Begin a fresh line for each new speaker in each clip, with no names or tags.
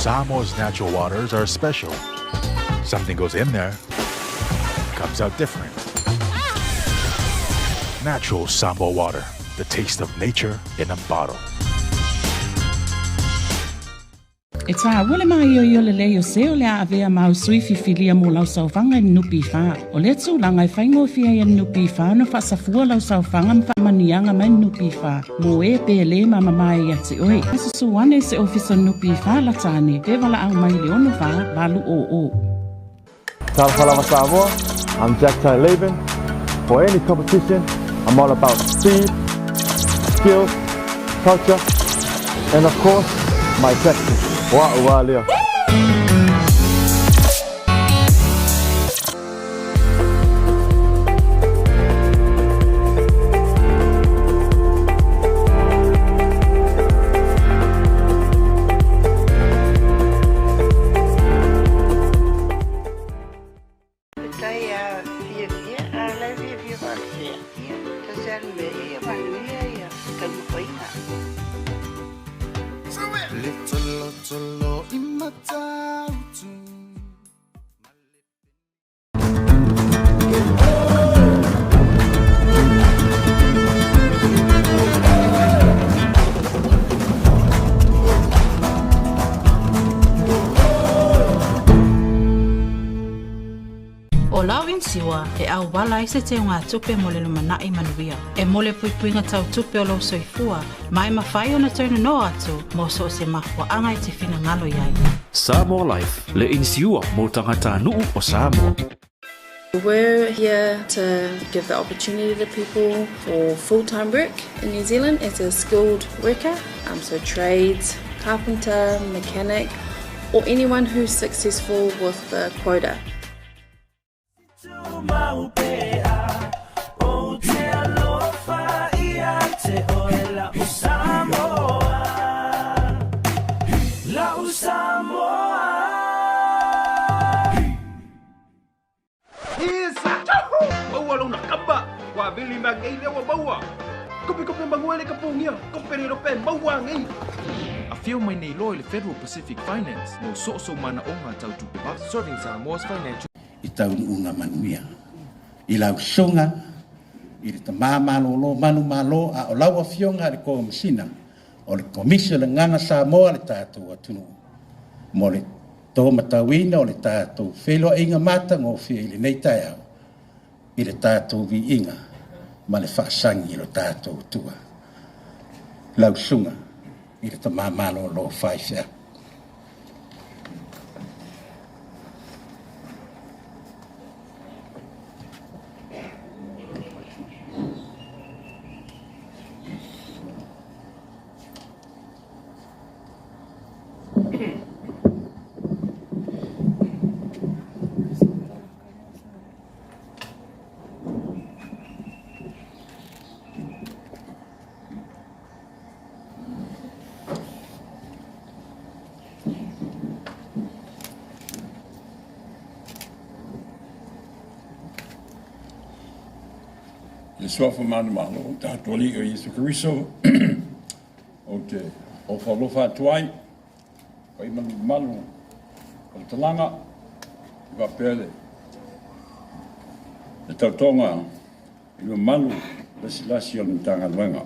Samoa's natural waters are special. Something goes in there, comes out different. Natural Samoa water, the taste of nature in a bottle.
E tāua le māioio lelei o se o le a avea mau sui fifilia mo lau saofaga i le NPF. O lea tulaga e faigofie ai e le NPF ona faasafua lau saofaga ma faamanuiaga mai le NPF mo e pe lē mamamae ia te oe. Susu ane i se ofisa o le NPF lata ane pe valaau mai i le 64 800.
Talofa lava Samoa, I'm Jack Tai Laban. For any competition, I'm all about speed, skills, culture, and of course, my tactics. Wa ua lea.
Tai a fiafia, a lai fiafia faapea. Ia, tasi a le mea ia manuia ia taumafaiga.
Le tolotolo i Matautu.
O lau inisiua e auala ai se teugatupe mo le lumanai manuia. E mo le puipuiga tautupe o lou soifua, ma e mafai ona toe nono atu mo so o se mafuaaga e te finagalo i ai.
Samoa Life, le inisiua mo tagatanuu o Samoa.
We're here to give the opportunity to people for full-time work in New Zealand as a skilled worker, so trades, carpenter, mechanic, or anyone who's successful with the quota.
O te alofa ia te oe la'u Samoa. La'u Samoa.
Isa! Maua lona kapa! Ua vili mea nei lea ua maua! Kope kope manuele ka pogia! Kope le rope maua nei!
Afio mai nei loa i le Federal Pacific Finance mo so o sou manaoga tau tupe
Serving Samoa's financial
I taunuuga manuia. I lau susuga i le Tamā Malolo Manumalo a o lau Afioga i le Komasina o le Komisi o le Gagana Samoa le tatou atunuu mo le tōmatauina o le tatou feiloaiga matagofie i lenei taeao i le tatou viiga ma le faasagi i lo tatou Atua. Lau susuga i le Tamā Malolo faifeau.
Le suafa manumalo o tatou Alii o Iesu Keriso ou te ofa alofa atu ai pai malu o le talaga i faapea le tautoga i mamalu lasilasi o le Matagaluega.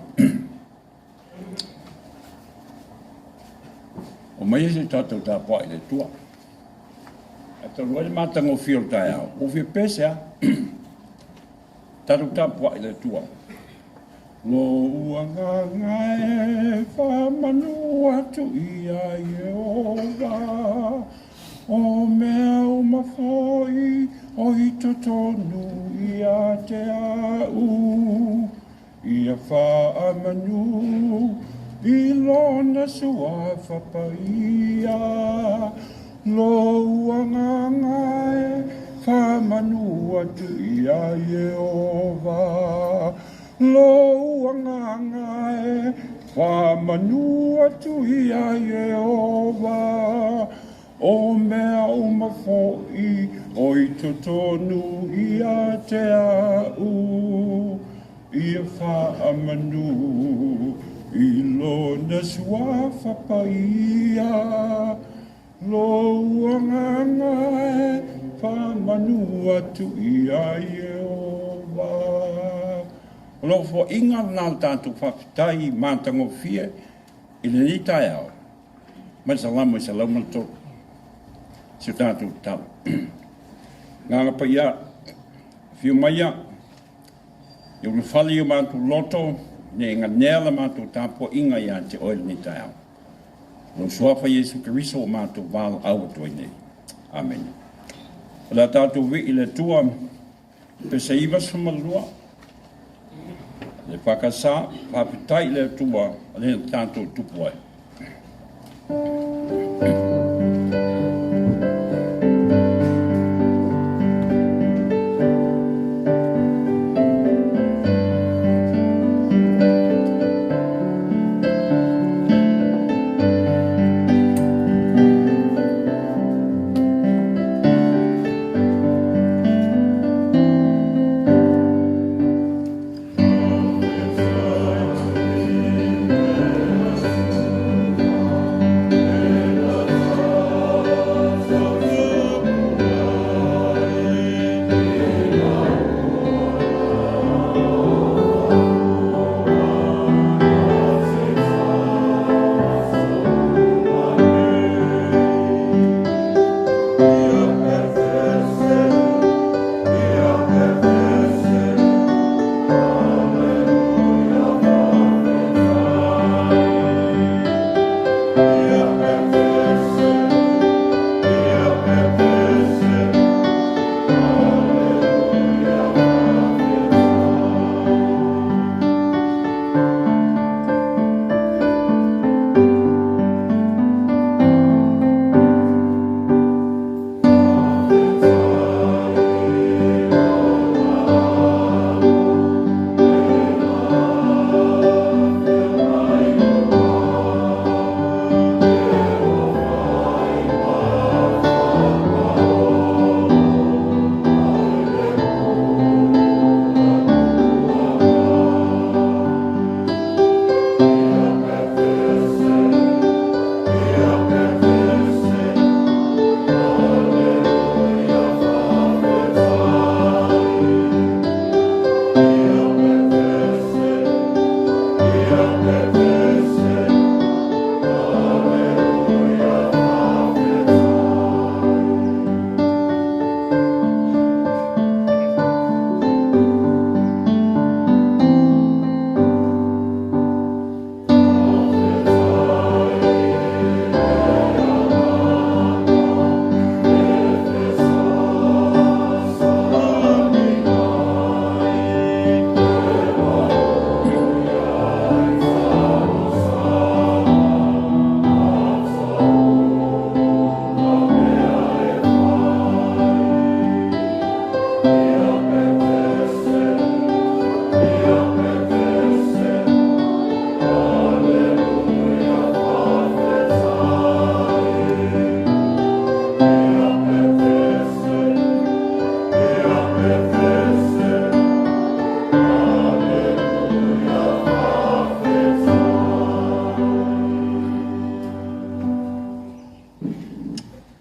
O mai ai se tatou tapuai i le Atua. Ae talu ai le matagofie o le taeao, ua fia pese a. Tatou tapuai i le Atua. Lou agaga e faamanu atu ia Ieova, o mea uma foi o i totonu ia te a'u, ia faamanu i lona suafa paia. Lou agaga e faamanu atu ia Ieova. Lou agaga e faamanu atu ia Ieova. O mea uma foi o i totonu ia te a'u, ia faamanu i lona suafa paia. Lou agaga e faamanu atu iā Ieova. O lou foaiga lena o le tatou faafetai matagofie i lenei taeao mai le Salamo 103. Si o tatou tatalo. Agaga Paia, afio maia, ia ulufale i o matou loto, ina ia ganea la matou tapuaiga ia te oe i lenei taeao. Lou Suafa Iesu Keriso ua matou valaau atu ai nei. Amene. O le a tatou vii i le Atua, pese 92, le EFKS, faafetai i le Atua o lea na tatou tupu ai.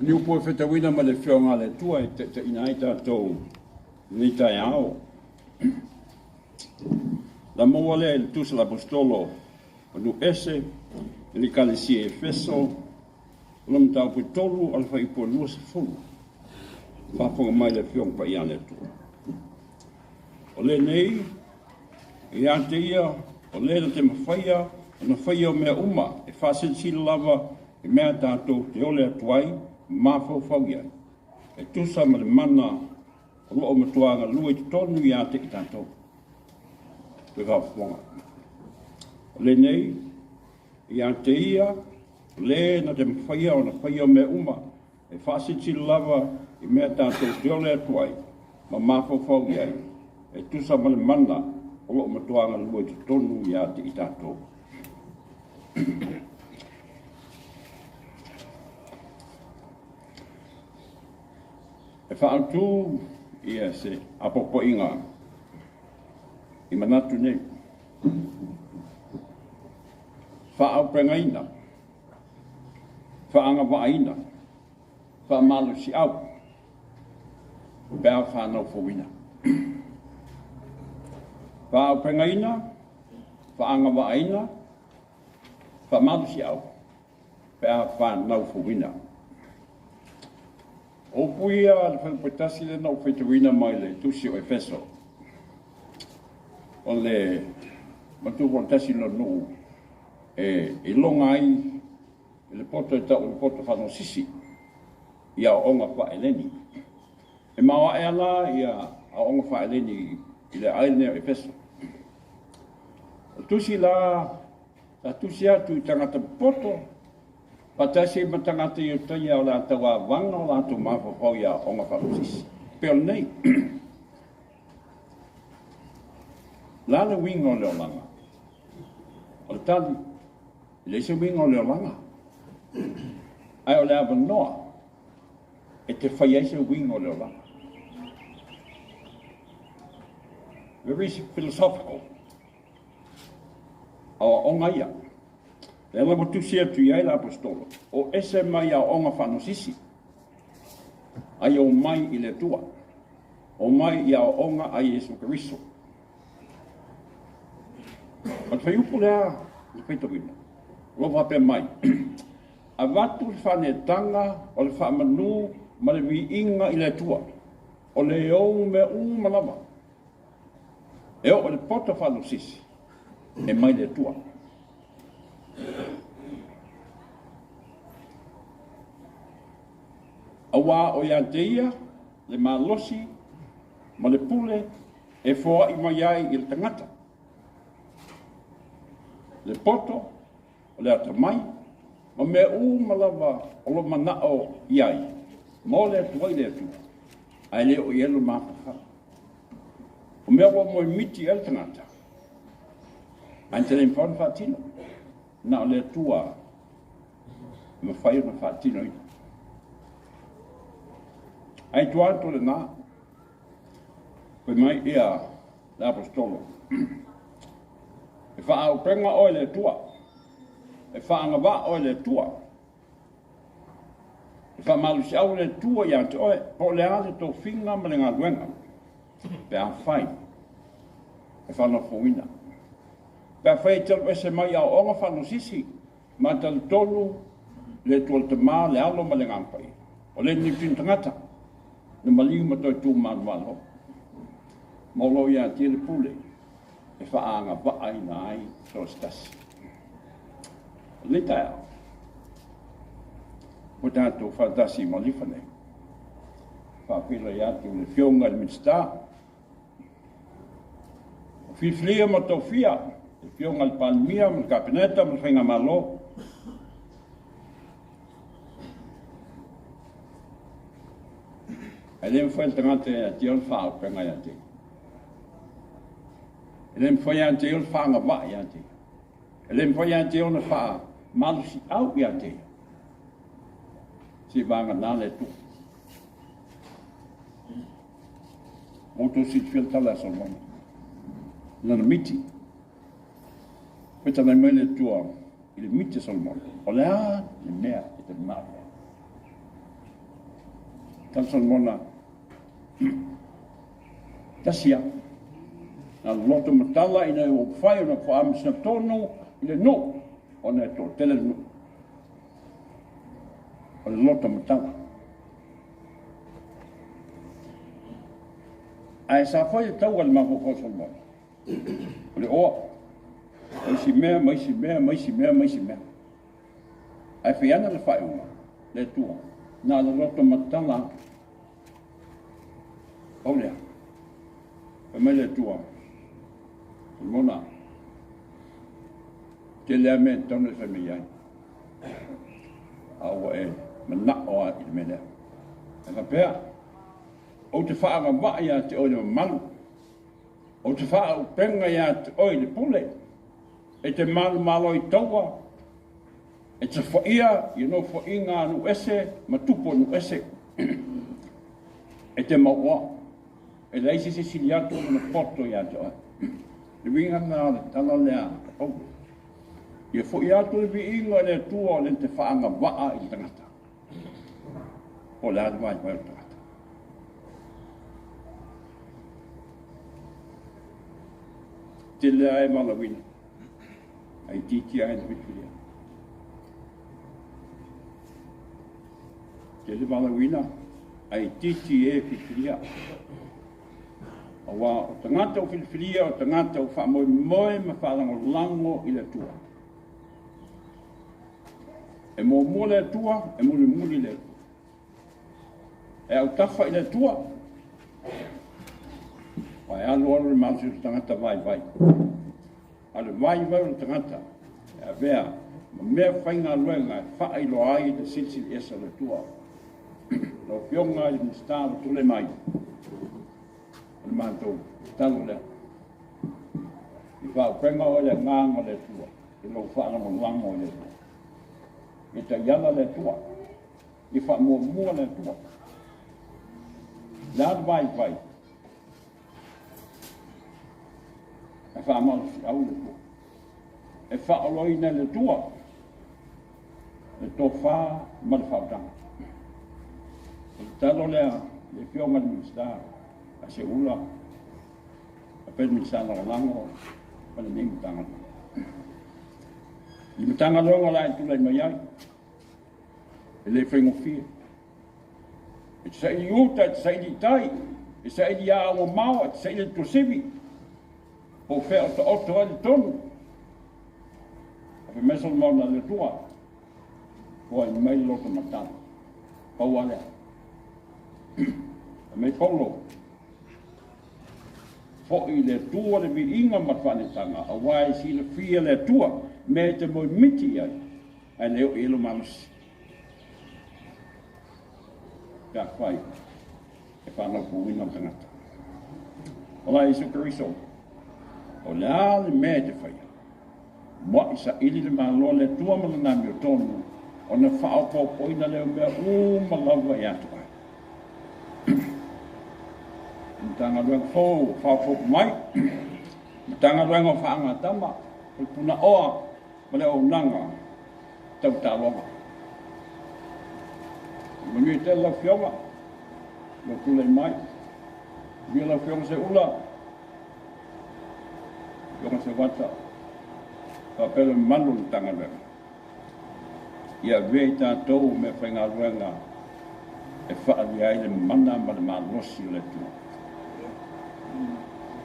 Ni upu e fetauina ma le Afioga a le Atua e taitaiina ai tatou i lenei taeao. La maua lea i le Tusi a le Aposetolo o nuu ese i le Ekalesia i Efeso, o le mataupu e 3 a le fuaiupu e 20. Faafofoga mai le Afioga Paia a le Atua. O lenei, ia te ia, o le na te mafaia ona faia o mea uma e faasilasila lava i mea tatou te ole atu ai ma mafaufau i ai, e tusa ma le mana o lo o matua galue i totonu ia te i tatou. Toe faafofoga. O lenei, ia te ia, o le na te mafaia ona faia o mea uma, e faasilasila lava i mea tatou te ole atu ai ma mafaufau i ai, e tusa ma le mana o lo o matua galue i totonu ia te i tatou. E faaautu ia se apoapoaiga i manatu nei. Faaaupegaina, faagavaaina, Faamalosiau pe a fanau fouina. Faaaupegaina, faagavaaina, faamalosiau pe a fanau fouina. O upu ia a le Fuaiupu 1 lea na ou faitauina mai le Tusi o Efeso. O le matu foi tasi o nuu e iloga ai i le poto e tau o le poto faanosisi i aoaoga faaeleni. E maoae ala ia aoaoga faaeleni i le aai lenei o Efeso. O tusi la, sa tusi atu i tagata poto, faatasi ai ma tagata i otaia o le a tauavaga o latou mafaufau i aoaoga faanosisi. Pe o lenei. La le uiga o le olaga. O le tali, e leai se uiga o le olaga. Ae o le avanoa e te fai ai se uiga o le olaga. Very philosophical. Aoaoga ia. Lea la ua tusi atu i ai le aposetolo, o ese mai aoaoga faanosisi, ai o mai i le Atua, o mai i aoaoga a Iesu Keriso. O le fuaiupu lea na faitauina, o lo o faapea mai, avatu le faaneetaga o le faamanu ma le viiga i le Atua, o le ou mea uma lava, e oo i le poto faanosisi, e mai le Atua. Auā o ia te ia le malosi ma le pule e foai mai ai i le tagata. Le poto, o le atamai, ma mea uma lava o lo manao i ai, mo le atu ai le Atua, ae le o i ai lo mafaufau. O mea ua moemiti i ai le tagata, ae na te le mafai ona faatino, na o le Atua e mafai ona faatinoina. Ae tua atu o lena, fai mai ia le aposetolo, e faaauupega oe le Atua, e faagavaa oe le Atua, e faamalosiau le Atua ia te oe, po o le a le tofiga ma le galuega, pe afai e faanofouina. Pe afai e te alu ese mai aoaoga faanosisi, ma talitonu le Atua le Tama, le Alo ma le Agaga Paia. O le ni tino tagata, na maliu ma toe tu manumalo. Ma o lo o ia te le pule, e faaagavaaina ai so o se tasi. O lenei taeao, ua tatou faatasi i Malifa nei. Faafeiloai atu i le Afioga i le Minisita, o filifilia ma tofia le Afioga i le Palemia ma le Kapeneta ma le Faigamalo. Ae le mafai le tagata ia te ia ona faaauupega ia te ia. E le mafai ia te ia ona faagavaa ia te ia. E le mafai ia te ia ona faamalosiau ia te ia. Seivagana le Atua. Ua outou silafia le tala a Solomona, lana miti. Fetalai mai le Atua i le miti a Solomona, o le a le mea e te manao ai? Tala Solomona, tasi lava. Na loto matala ina ia ua mafai ona faamasina tonu i le nuu, ona e toatele le nuu. O le loto matala. Ae sa fai le tauga i le mafaufau o Solomona, o le oa, o isi mea, ma isi mea, ma isi mea, ma isi mea. Ae fai ana le faaiuga, le Atua, na o le loto matala pau lea. Fai mai le Atua, Solomona, tele lava mea e tatau ona e fai mai ai. A ua e manao lava i le mea lea. E faapea, ou te faagavaa ia te oe le mamalu, ou te faaauupega ia te oe le pule, e te malomalo i taua, e te faia i nofoaiga a nuu ese ma tupu o nuu ese, e te mauoa, e leai se isi sili atu ona poto ia te oe. Le uiga lena o le tala lea a Paulo. Ia foi atu le viiga i le Atua o le te faagavaa i le tagata. Po o le a le vaivai o le tagata. Tele lava e valaauina, ae itiiti lava e na filifilia. Tele valaauina, ae itiiti e filifilia. Auā o tagata ua filifilia, o tagata ua faamoemoe ma faalagolago i le Atua. E muamua le Atua, e mulimuli le Atua. E autafa i le Atua, ae alu alu le malosi o le tagata vaivai. A o le vaivai o le tagata e avea ma mea faigaluega e faailoa ai le silisili ese o le Atua. Lau Afioga i le Minisita ua tulai mai, o le matou tatalo lea. I faaupega oe le agaga o le Atua i lou faalagolago i le Atua. Ia taiala le Atua, ia faamuamua le Atua. Le a le vaivai, e faamalosiau le Atua. E faaoloina e le Atua le tofa ma le faautaga. O le tatalo lea i le Afioga i le Minisita a Seuula faapea le Minisita Lagolago ma lenei Matagaluega. I Matagaluega o le a e tulai mai ai, e le faigofie. E te saili i uta, e te saili i tai, e saili i aao mamao, e te saili i le tuasivi, po o fea o taoto ai le tonu. Ae fai mai Solomona, Le Atua, foai mai le loto matala. Pau lava lea. Fai mai Paulo, Foi i le Atua le viiga ma le faaneetaga, aua e silafia le Atua mea e te moemiti i ai, ae le oo i ai lou malosi. Pe afai e fanaupuina le tagata. Ola Iesu Keriso, o le a le mea e te faia? Muaʻi saili le Malo a le Atua ma Lana amiotonu, ona faaopoopoina lea o mea uma lava ia te oe. Matagaluega fou o faaopoopo mai, Matagaluega o Faagatama, o le Punaoa ma le Auaunaga Tau Taaloga. Manuia tele lau Afioga, lou tulai mai. Manuia lau Afioga Seuula, Afioga Seuata, faapea le mamalu o le Matagaluega. Ia avea i tatou o meafaigaluega e faaalia ai le mana ma le malosi o le Atua.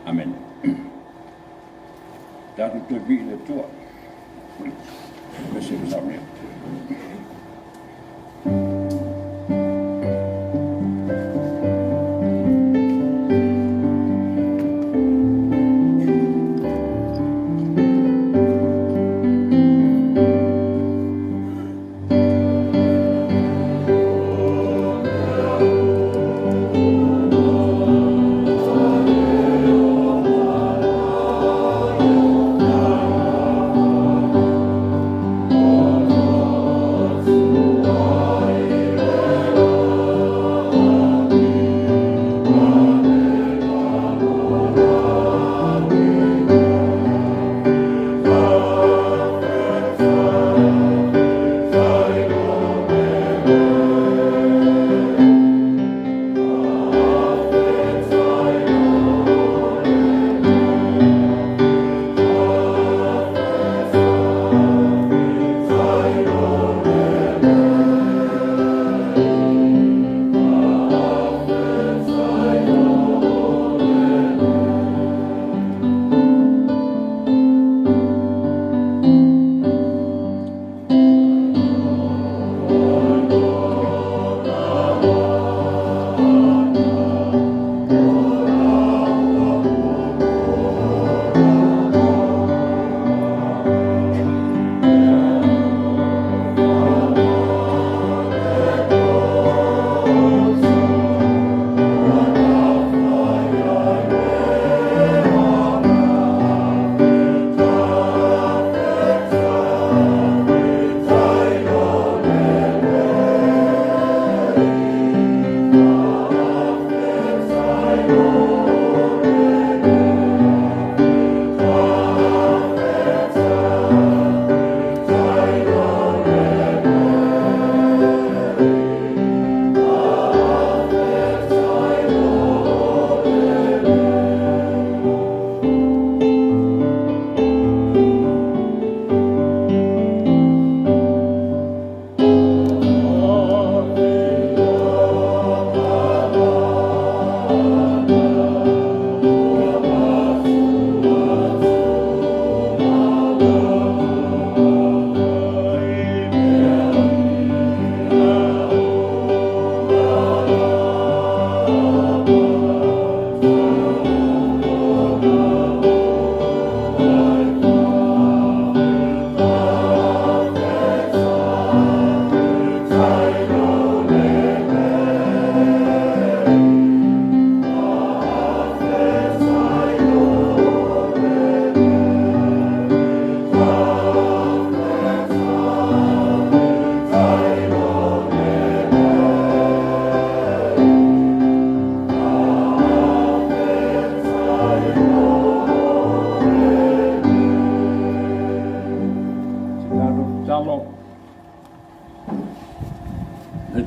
Amene. Tatou toe vii i le Atua. Pese o saunia.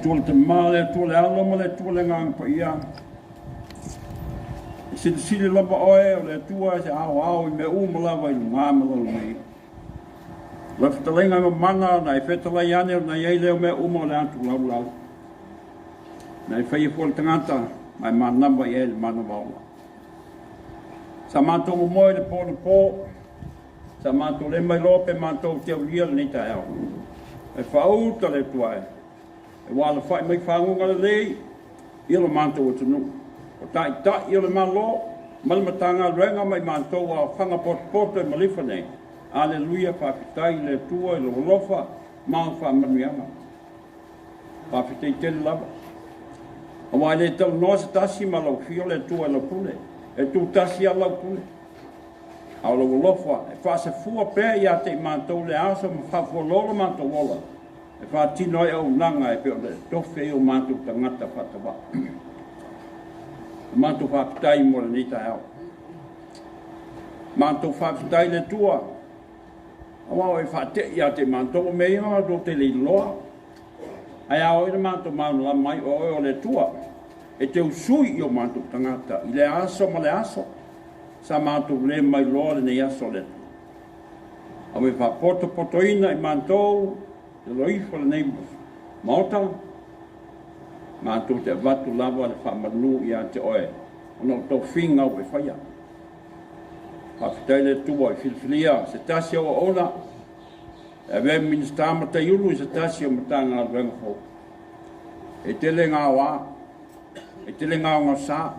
Atua le Tama, le Atua le Alo ma le Atua le Agaga Paia. E silisili lava oe o le Atua e se aoao i mea uma lava i luga ma lalo nei. O lau fetalaiga e mamana na e fetalai ane ona i ai lea o mea uma o le atu laulau. Na e faia foi le tagata ma e manava i ai le manava ola. Sa matou momoe i le po na po, sa matou le mailoa pe matou te aulia lenei taeao. E faauta le Atua e, e ua alafai mai faguga lelei i lo matou atunuu. O taitai o le Malo ma le Matagaluega ma i matou aofaga potopoto e malifa nei. Aleluia, faafetai i le Atua i lou alofa ma au faamanuiaga. Faafetai tele lava. Aua e le talanoa se tasi ma lau afio le Atua i lau pule. E tutasi lava lau pule. A o lou alofa e faasafua pea ia te i matou le aso ma faafualoa lo matou ola e faatino ai auaunaga e pei ona e tofi ai o matou tagata faatavaa. O matou faafetai mo lenei taeao. Matou faafetai i le Atua aua o e faatei ia te matou o mea ia matou te le iloa. Ae a oo ina matou malamalama ai o oe o le Atua e te usui i o matou tagata i le aso ma le aso, sa matou le mailoa lenei aso o le Atua. A ua e faapotopotoina i matou i lalo ifo o lenei Maota, matou te avatu lava le faamanu ia te oe ona o tofiga ua e faia. Faafetai le Atua i filifilia se tasi o auauna e avea ma Minisita ma Taiulu i se tasi o Matagaluega fou. E tele gaoa, e tele gaogaosa,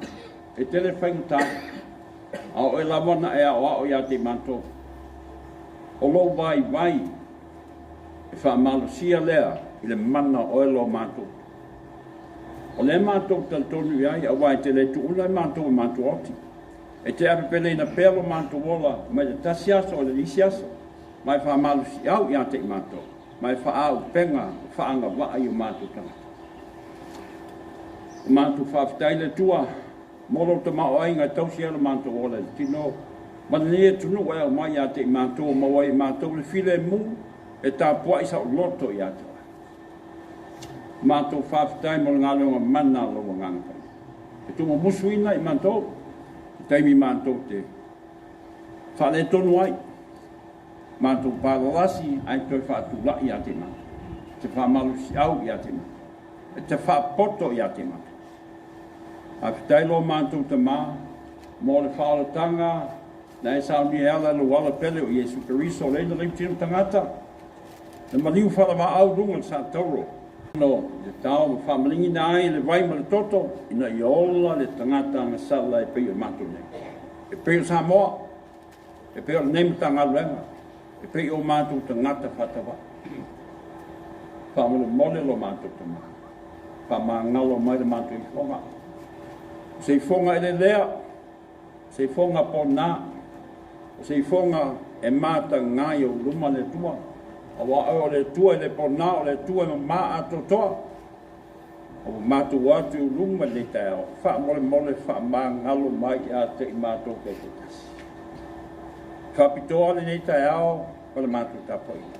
e tele faigata, a o oe lava na e aoao ia te i matou. O lou vaivai e faamalosia lea i le mana o oe lo matou. O lea matou talitonu i ai, aua e te le tuuna i matou e matou oti. E te avepeleina pea lo matou ola mai le tasi aso i le isi aso, ma e faamalosiau ia te i matou, ma e faaauupega faagavaa i o matou tagata. O matou faafetai le Atua mo lou tamaoaiga e tausi ai lo matou ola i le tino ma lenei atunuu e aumai ia te i matou o maua ai e matou le filemu e tapuai saoloto ia te oe. Matou faafetai mo le galuega mana a lou Agaga Paia e tuumumusuina i matou i taimi matou te faaletonu ai, matou palalasi ae toe faatulai ia te matou, e te faamalosiau ia te matou, e te faapoto ia te matou. Faafetai lo matou Tama mo le faaolataga na e saunia e ala i lou ala pele o Iesu Keriso, o le ina liutino tagata, le maliu faalevaau i luga o le satauro, no le tao ma faamalingina ai le vai ma le toto, ina ia ola le tagata agasala e pei o matou nei, e pei o Samoa, e pei o lenei Matagaluega, e pei o matou tagata faatavaa. Faamolemole lo matou Tama, faamagalo mai le matou ifoga. O se ifoga elelea, o se ifoga pona, o se ifoga e mataga i ou luma le Atua, aua oe o le Atua e le pona, o le Atua e mama atoatoa. Ua matou atu i luma i lenei taeao, faamolemole faamagalo mai ia te i matou taitoatasi. Faapitoa lenei taeao ma le matou tapuaiga.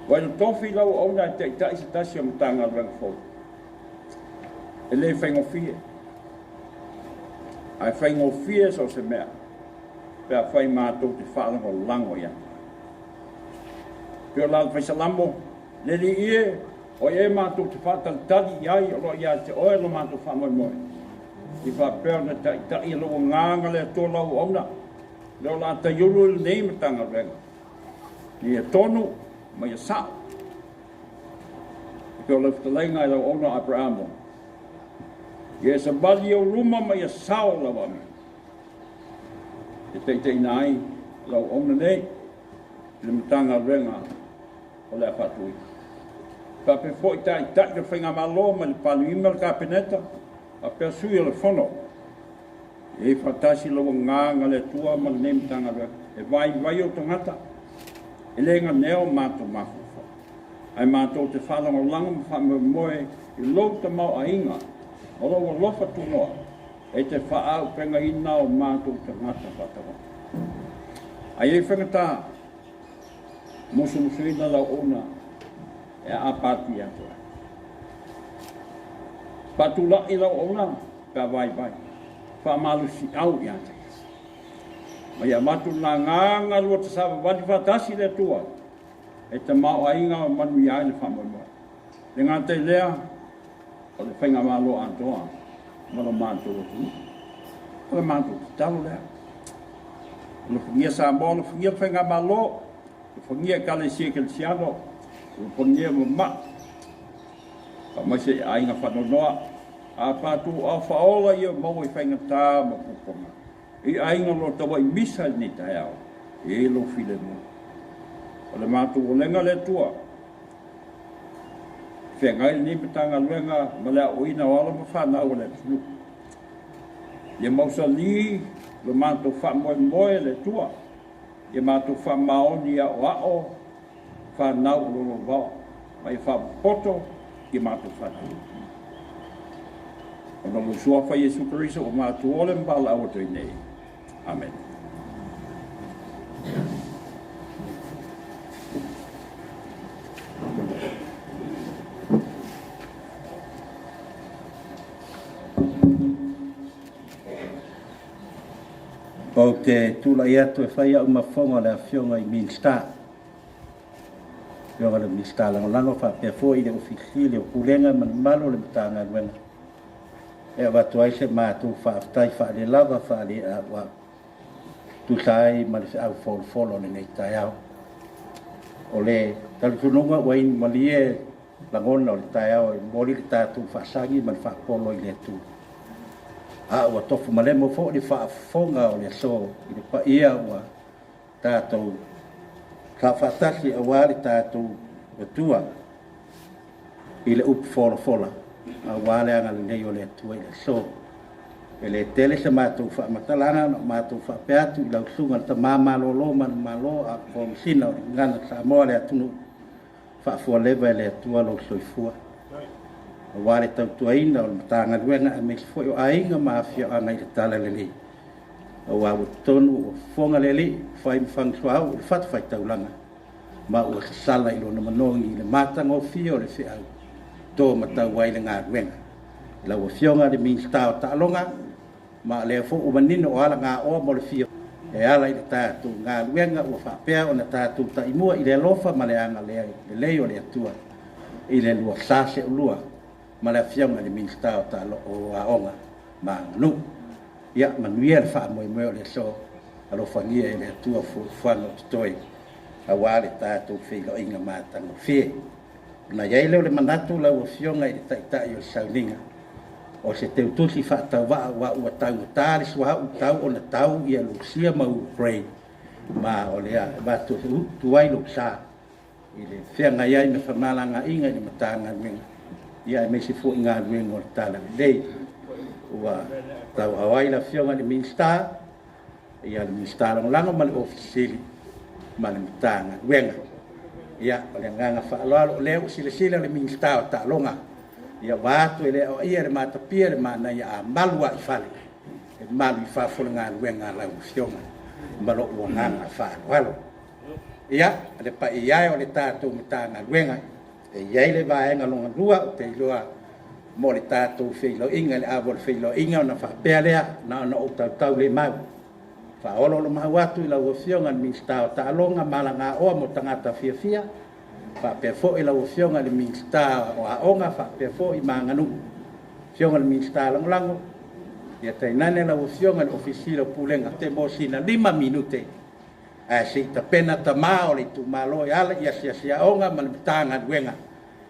Ua e tofi lau auauna e taitai se tasi o Matagaluega fou. E le faigofie, ae faigofie so o se mea pe afai matou te faalagolago ia te oe. Pei o la le Faisalamo, Le Alii e, o ai ea matou te faatalitali i ai o lo o ia te oe lo matou faamoemoe, i faapea ona taitai e lou Agaga le Atua lau auauna, lea o le a taiulu i lenei Matagaluega, ina ia tonu ma ia sao, e pei o lau fetalaiga i lau auauna o Aperamo, ia e savali i ou luma ma ia sao lau amio, e taitaiina ai lau auauna nei i le Matagaluega o le a faatuina. Faapea foi taitai o le Faigamalo mai le Palemia ma le Kapeneta, faapea sui o le Fono. E i ai faatasi lou Agaga le Atua ma lenei Matagaluega, e vaivai ou tagata, e le ganea o matou mafaufau, ae matou te faalagolago ma faamoemoe i lou tamaoaiga ma lou alofa tunoa e te faaaupegaina o matou tagata faatavaa. Ae i ai faigata, musumusuina lau auauna e aapa atu ia te oe. Faatula'i lau auaunaga pe a vaivai, faamalosi'au ia te ia. Ma ia avatu le agaga lua te savavali faatasi i le Atua e tamaoaiga ma manuia ai le faamoemoe. E le gata i lea, o le faigamalo atoa ma lo matou atunuu. O le matou tatalo lea. Alofagia Samoa, alofagia le faigamalo, alofagia Ekalesia Kerisiano, alofagia mama'i, faamaise i aiga faanoanoa, a patu ao faaola ia maua i faigata ma pupuaga. I aiga o lo o tauai misa i lenei taeao, e i ai lou filemu. O le matou olega le Atua, feagai lenei Matagaluega ma le aoaoina o alo ma fanau a le atunuu. Ia mausali lo matou faamoemoe le Atua, ia matou faamaoni aoao fanau o lolovaoa, ma ia faapopoto i matou fanau. Ona o lou Suafa Iesu Keriso ua matou ole ma valaau atu ai nei. Amene.
Ou te tulai atu e fai au ma fofoga o le Afioga i Minisita. Afioga i le Minisita Lagolago faapea foi i le Ofisa Sili o Pulega ma le mamalu o le Matagaluega e avatu ai se matou faafetai faalelava faaleauau tusa ai ma le feau folofolo o lenei taeao. O le talitonuga ua inu malie lagona o le taeao e momoli le tatou faasagi ma le faapolo i le Atua. A ua tofu malemo foi le faafofoga o le aso i le paia ua tatou faafaatasi aua le tatou Atua i le upu folafola aua le agalelei o le Atua i le aso. E le tele se matou faamatalaga na o matou faapea atu i lau susuga le tama malolo manumalo a o le Komesina o le Gagana Samoa le atunuu, faafualeva e le Atua lou soifua aua le tautuaina o le Matagaluega aemaise foi o aiga ma afioaga i le Talalelei. Aua ua totonu ua fofoga le Alii, ua fai ma fagasuauu i le fatafaitaulaga, ma ua sasala i lona manogi i le matagofie o le feau to matau ai le galuega. I lau Afioga i le Minisita o Taaloga, ma o lea foi ua manino o alagaoa mo le fia e ala i le tatou galuega ua faapea ona tatou taimua i le alofa ma le agalelei o le Atua i le 2022 ma le Afioga i le Minisita o Aoga ma Aganuu. Ia manuia le faamoemoe o le aso, alofagia e le Atua fuafuaga o totoe aua le tatou feiloaiga matagofie. Ona i ai lea o le manatu lau Afioga i le Taitai o le Sauniga, o se teutusi faatauvaa aua ua taugata le suauu tau ona tau ia Lusia ma Ukraine, ma o lea e avatu e ai lou sa i le feagai ai ma femalagaaiga i le Matagaluega, ia aemaise foi galuega o le Talalelei. Ua tauaao ai le Afioga i le Minisita, ia le Minisita Lagolago ma le Ofisa Sili ma le Matagaluega. Ia, o le agaga faaaloalo, o lea ua silasila le Minisita o Taaloga, ia vaeatu e le aoaia le matapia le manaia a malu lava i fale, e malu i fafo le galuega a lau Afioga ma lou agaga faaaloalo. Ia, le paia e o le tatou Matagaluega, e i ai le vaega lona lua ou te iloa mo le tatou feiloaiga i le ava o le feiloaiga ona faapea lea, na ona ou tautaulemau, faaoloolomau atu i lau Afioga i le Minisita o Taaloga ma Alagaoa mo Tagata Fiafia, faapea foi lau Afioga i le Minisita o Aoga faapea foi ma Aganuu, Afioga i le Minisita Lagolago, ia tainane lau Afioga i le Ofisa Sili o Pulega, te mo sina 5 minute ae se i tapena tama o le itumalo e ala i asiasi aoga ma le Matagaluega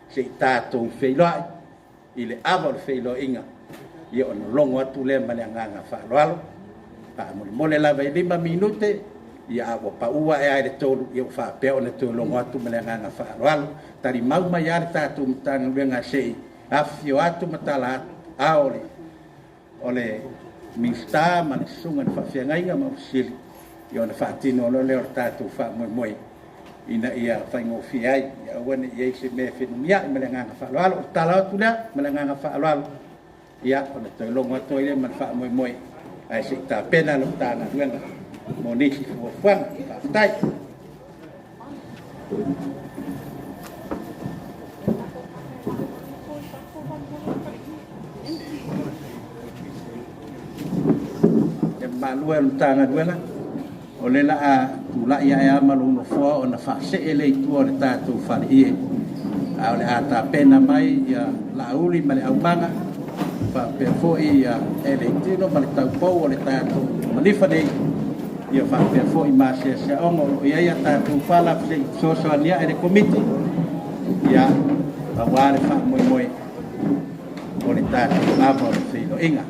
se i tatou feiloai i le ava o le feiloaiga, ia ona logo atu lea ma le agaga faaaloalo. Faamolemole lava i 5 minute, ia a ua pau ae lava i le 3, ia ua faapea ona toe logo atu ma le agaga faaaloalo. Talimau mai lava le tatou Matagaluega se i afifio atu ma tala atu ao o le Minisita ma le susuga i le faafeagaiga ma Ofisa Sili, ia ona faatino loa lea o le tatou faamoemoe ina ia faigofie ai, ia aua ne i i ai se mea e fenumiai. Ma le agaga faaaloalo. O le tala atu lea ma le agaga faaaloalo, ia ona toe logo atu ai lea ma le faamoemoe, ae se i tapena le Matagaluega mo nisi fuafuaga. Faafetai. maalua e le Matagaluega, o le la a tula'i ae a ma lou nofoa ona faasee le itua o le tatou faleie. A o le a tapena mai ia Laauli ma le aumaga, faapea foi ia e le itino ma le taupou o le tatou malifa nei, ia faapea foi maseaseaoga o loo i ai a tatou fala se'i fesoasoani ae le Komiti, ia auā le faamoemoe o le tatou ava o le feiloaiga.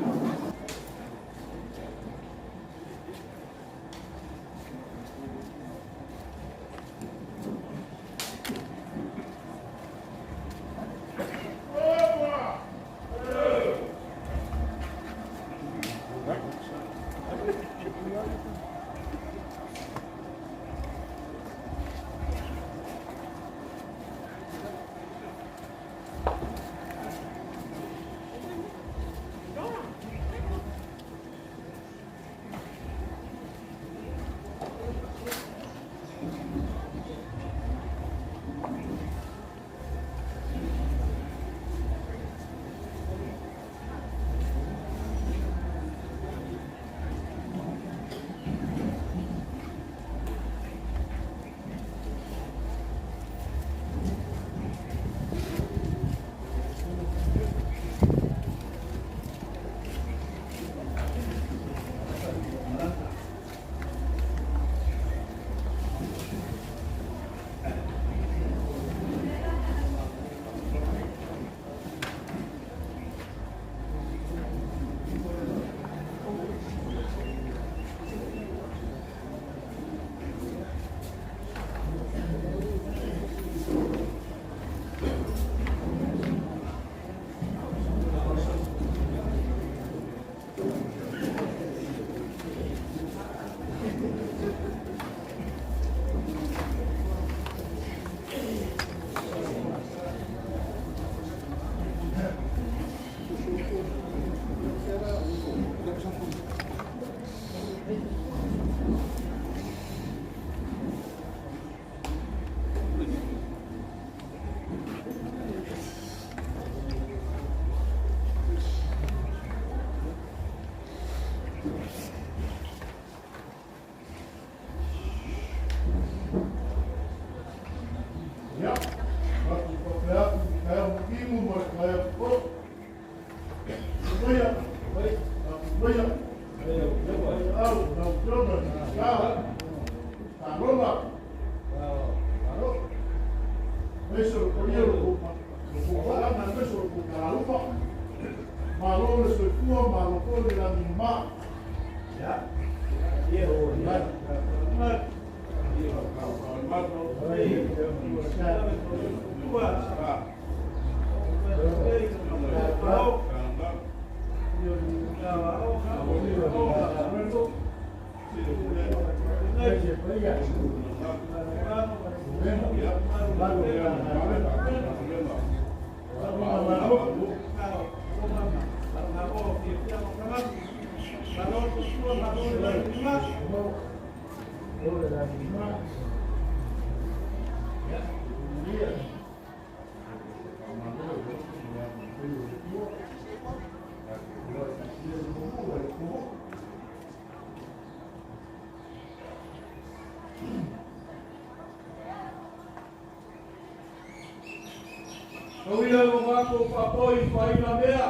Tauia o mākou whapoi whaina mea.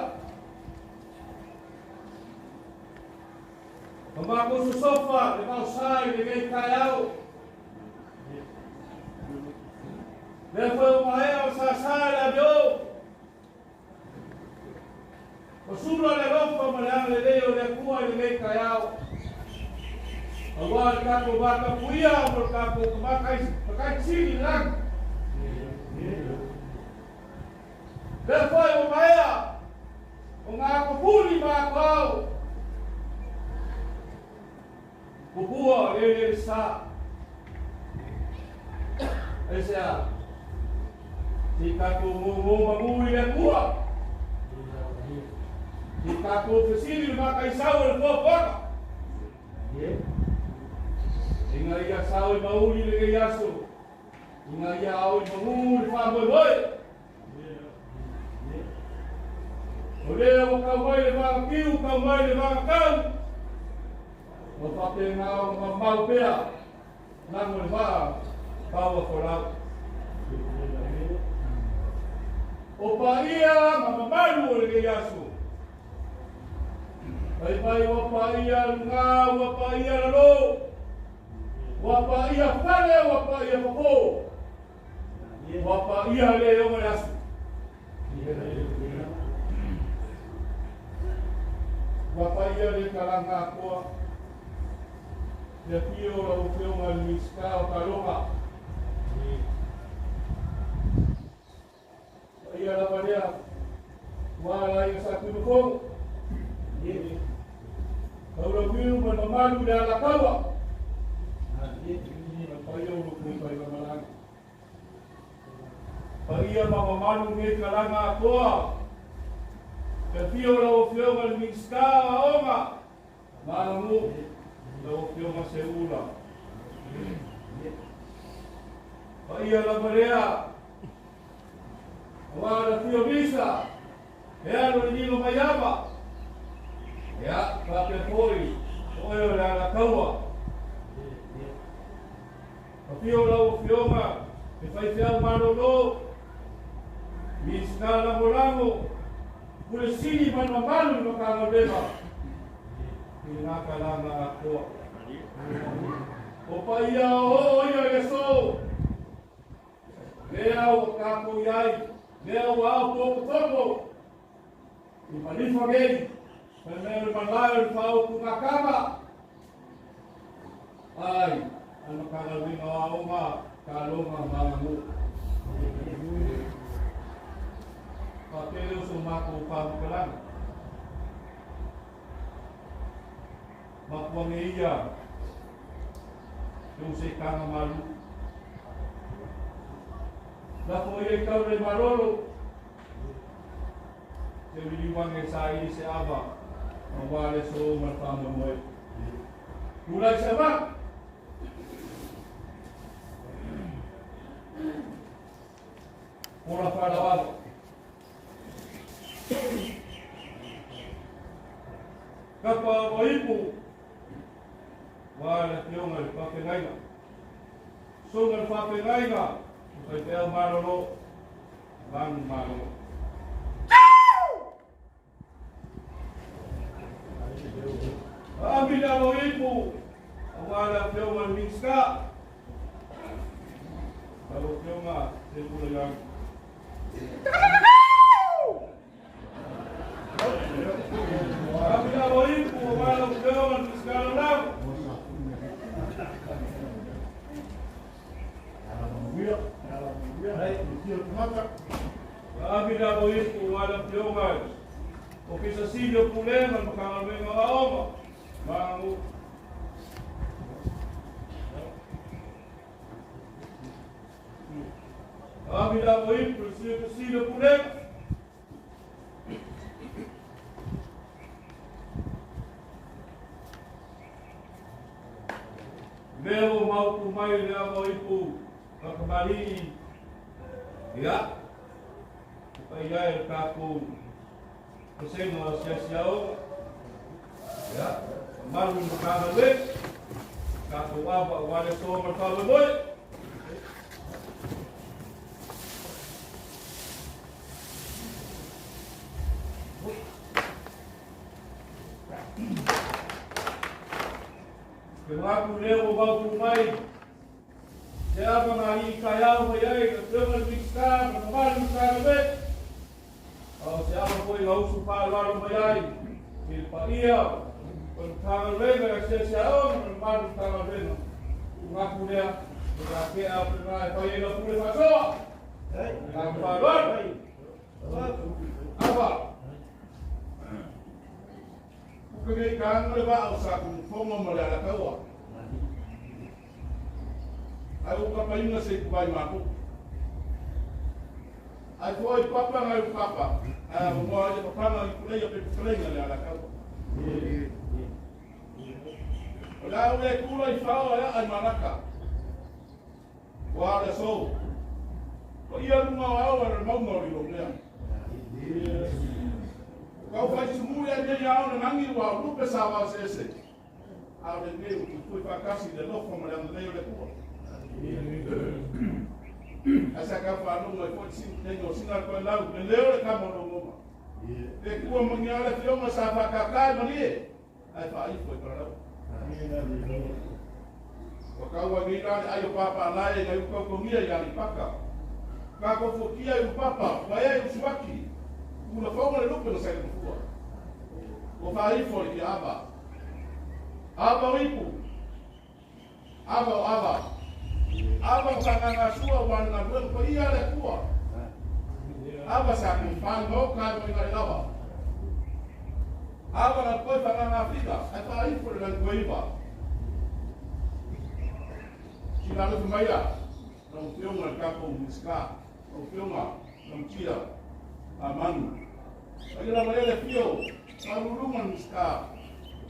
Ma mākou sosofa le mausai le ngei kai au. Lea foi o maea o sasa le avio. O sula le lofa ma le anga le lei o le akua i le ngei kai au. Aua le tātou vatapuia mo le tātou makai sili langi. Lea foi o maea o ngā kopuli mākou. Pupua le le sa. E se a. Ti tātou ngongo mangu i le akua. Ti tātou fesili le makaisau e le fuafuaga. Inga ia sao i mauli le ngei aso. Inga ia au i mangu le whāmoemoe. O lea ua kau mai le vagakiu, kau mai le vagakau.
O faapena ona mamau pea lago le vaa paua folau. O paia ma mamalu o lenei aso. Faimai ua paia luga, ua paia lalo, ua paia fale, ua paia fofo, ua paia le oga le aso. Ua paia le kalaga atoa. Le afio o lau Afioga i le Minisita o Taaloga. Paia lava lea ua ala ai sa Tuimafono. Taulauniu ma le mamalu i le Alataua. Paia o lo outou faigamalaga. Paia ma mamalu nei kalaga atoa. Le afio o lau Afioga i le Minisita o Aoga ma Aganuu, lau Afioga Seuula. Paia lava lea aua le afio Misa, e alo i Nilo Maiava. Ia, faapea foi, o oe o le Alataua. Afio lau Afioga le faifeau malolo, Minisita Lagolago, Pule Sili ma le mamalu i le Matagaluega i lena kalaga atoa. O paia o oo ia i le aso, lea ua tatou i ai, lea ua ao topotopo i malifa nei, fai mai o le malae o le faaotugatama. Ai, a le Matagaluega o Aoga, Taaloga ma Aganuu. Faapea lea o so matou faamatalaga. Mapuange ia te usetaga malu. Lafo ia i tau le malolo. Te liliuange sa ili se ava. Aua le so ma le faamoemoe. Tulai se ava. Ola faaaloalo. Kapa o Ipu, ua le Afioga i le Faafeagaiga. Susuga i le Faafeagaiga, o faifeau malolo, manu malolo. Aami le alo ipu, aua le Afioga i le Minisita. Lau Afioga Seuula Young. Aami le alo ipu, aua lau Afioga i le Minisita Lagolago. Aami le alo ipu, aua le Afioga i Ofisa Sili o Pulega o le Matagaluega o Aoga ma Aganuu. Aami le alo ipu i le Ofisa Sili o Pulega. Lea ua maopu mai le alo ipu a kamali'i, ia, e paia ai o le tatou Vasega o Asiasi Aoga, ia, mamalu i le Matagaluega, tatou ava aua le aso ma le faamoemoe. Ke manatu lea ua maopu mai se ava na alii taeao mai ai le Afioga i le Minisita ma le mamalu i le Matagaluega. A o se ava foi na usu faaaloalo mai ai i le paia o le Matagaluega i Asiasi Aoga ma le mamalu o le Matagaluega. Tuuina atu lea i le tea atu i ina e fai ai lau pule faasoa. Le agaga faaaloalo. Ava.
Uka nei kānga le vaa o sa kunufoga ma le Alataua. Ai o kapaina se i vai mākou. Ai foi papa ngai o papa. Ai o moa ai papanga i kulei pe kulenga le Alataua. O le au le kula i whao ai ai maraka. Ua le so. O ia lunga o au a le maunga o lilo lea. Kau whai sumu ia nei ao na nangi ua lupe sa wau se ese. A o lenei ua tuitui faatasi i le alofa ma le agalelei o le Atua. Ae sa tau faalogo ai foi le o sina le toelau, le leo o le tama o logoma. Pe tua magia le afioga sa faatata e malie, ae faaifo i Palalau. Ua tau ai nei la le ai o Papalae nai Ukautogia i Aleipata. Tatou fuatia i Upapa, ua ea i Usuaki, Tulafoga le lupe na Sailomafua. Ua faaifo le Kiaava. Ava o ipu, ava o ava, ava o faagasua aua le galuega paia a le Atua. Ava sa tofā le maota ai mai nai lava. Ava na toe faagagafika, ae faaifo le lagi toeiva. Sila alofa maia, lau Afioga i le tatou Minisita, lau Afioga Lautia Amanu. Paia lava lea le afio, faauluuluga le Minisita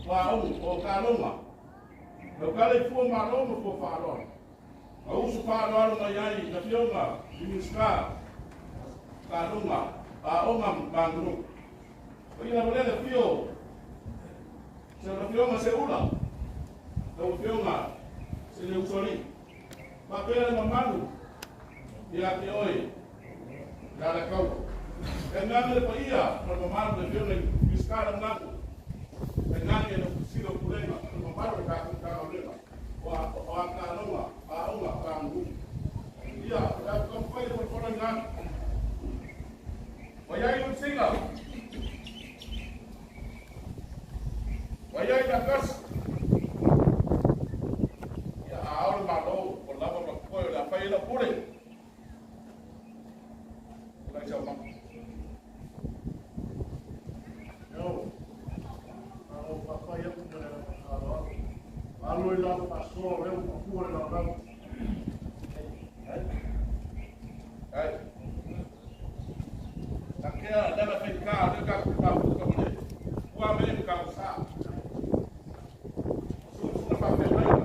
o Aoga, o Taaloga. Lau tala i fua malo ma fua faaaloalo. Ma usu faaaloalo mai ai le Afioga i Minisita Taaloga, Aoga ma Aganuu. Paia lava lea le afio, se Afioga Seula, lau Afioga Seleusoalii. Faapea le mamalu ia te oe, le Alataua. E agaga le paia ma le mamalu le Afioga i Minisita Lagolago, tainane le Ofisa o Pulega ma le mamalu o le tatou Matagaluega o Taaloga, Aoga ma Aganuu. Ia, o le a taumafai e folafolaina atu. Ua i ai Lusiga, ua i ai Lakasi, ia a ao le Malo, ua lava ma totoe o le a fai ai lau pule. Tulai sau mama.
Io, malo faafetai atu ma le agaga faaaloalo. Malo i lau faasoa o lea ua mafua le lalolagi.
Ai. Takea lana faigata o lea tatou te mafuta ma le ua me le tatou sa. Susuga faafeagaiga,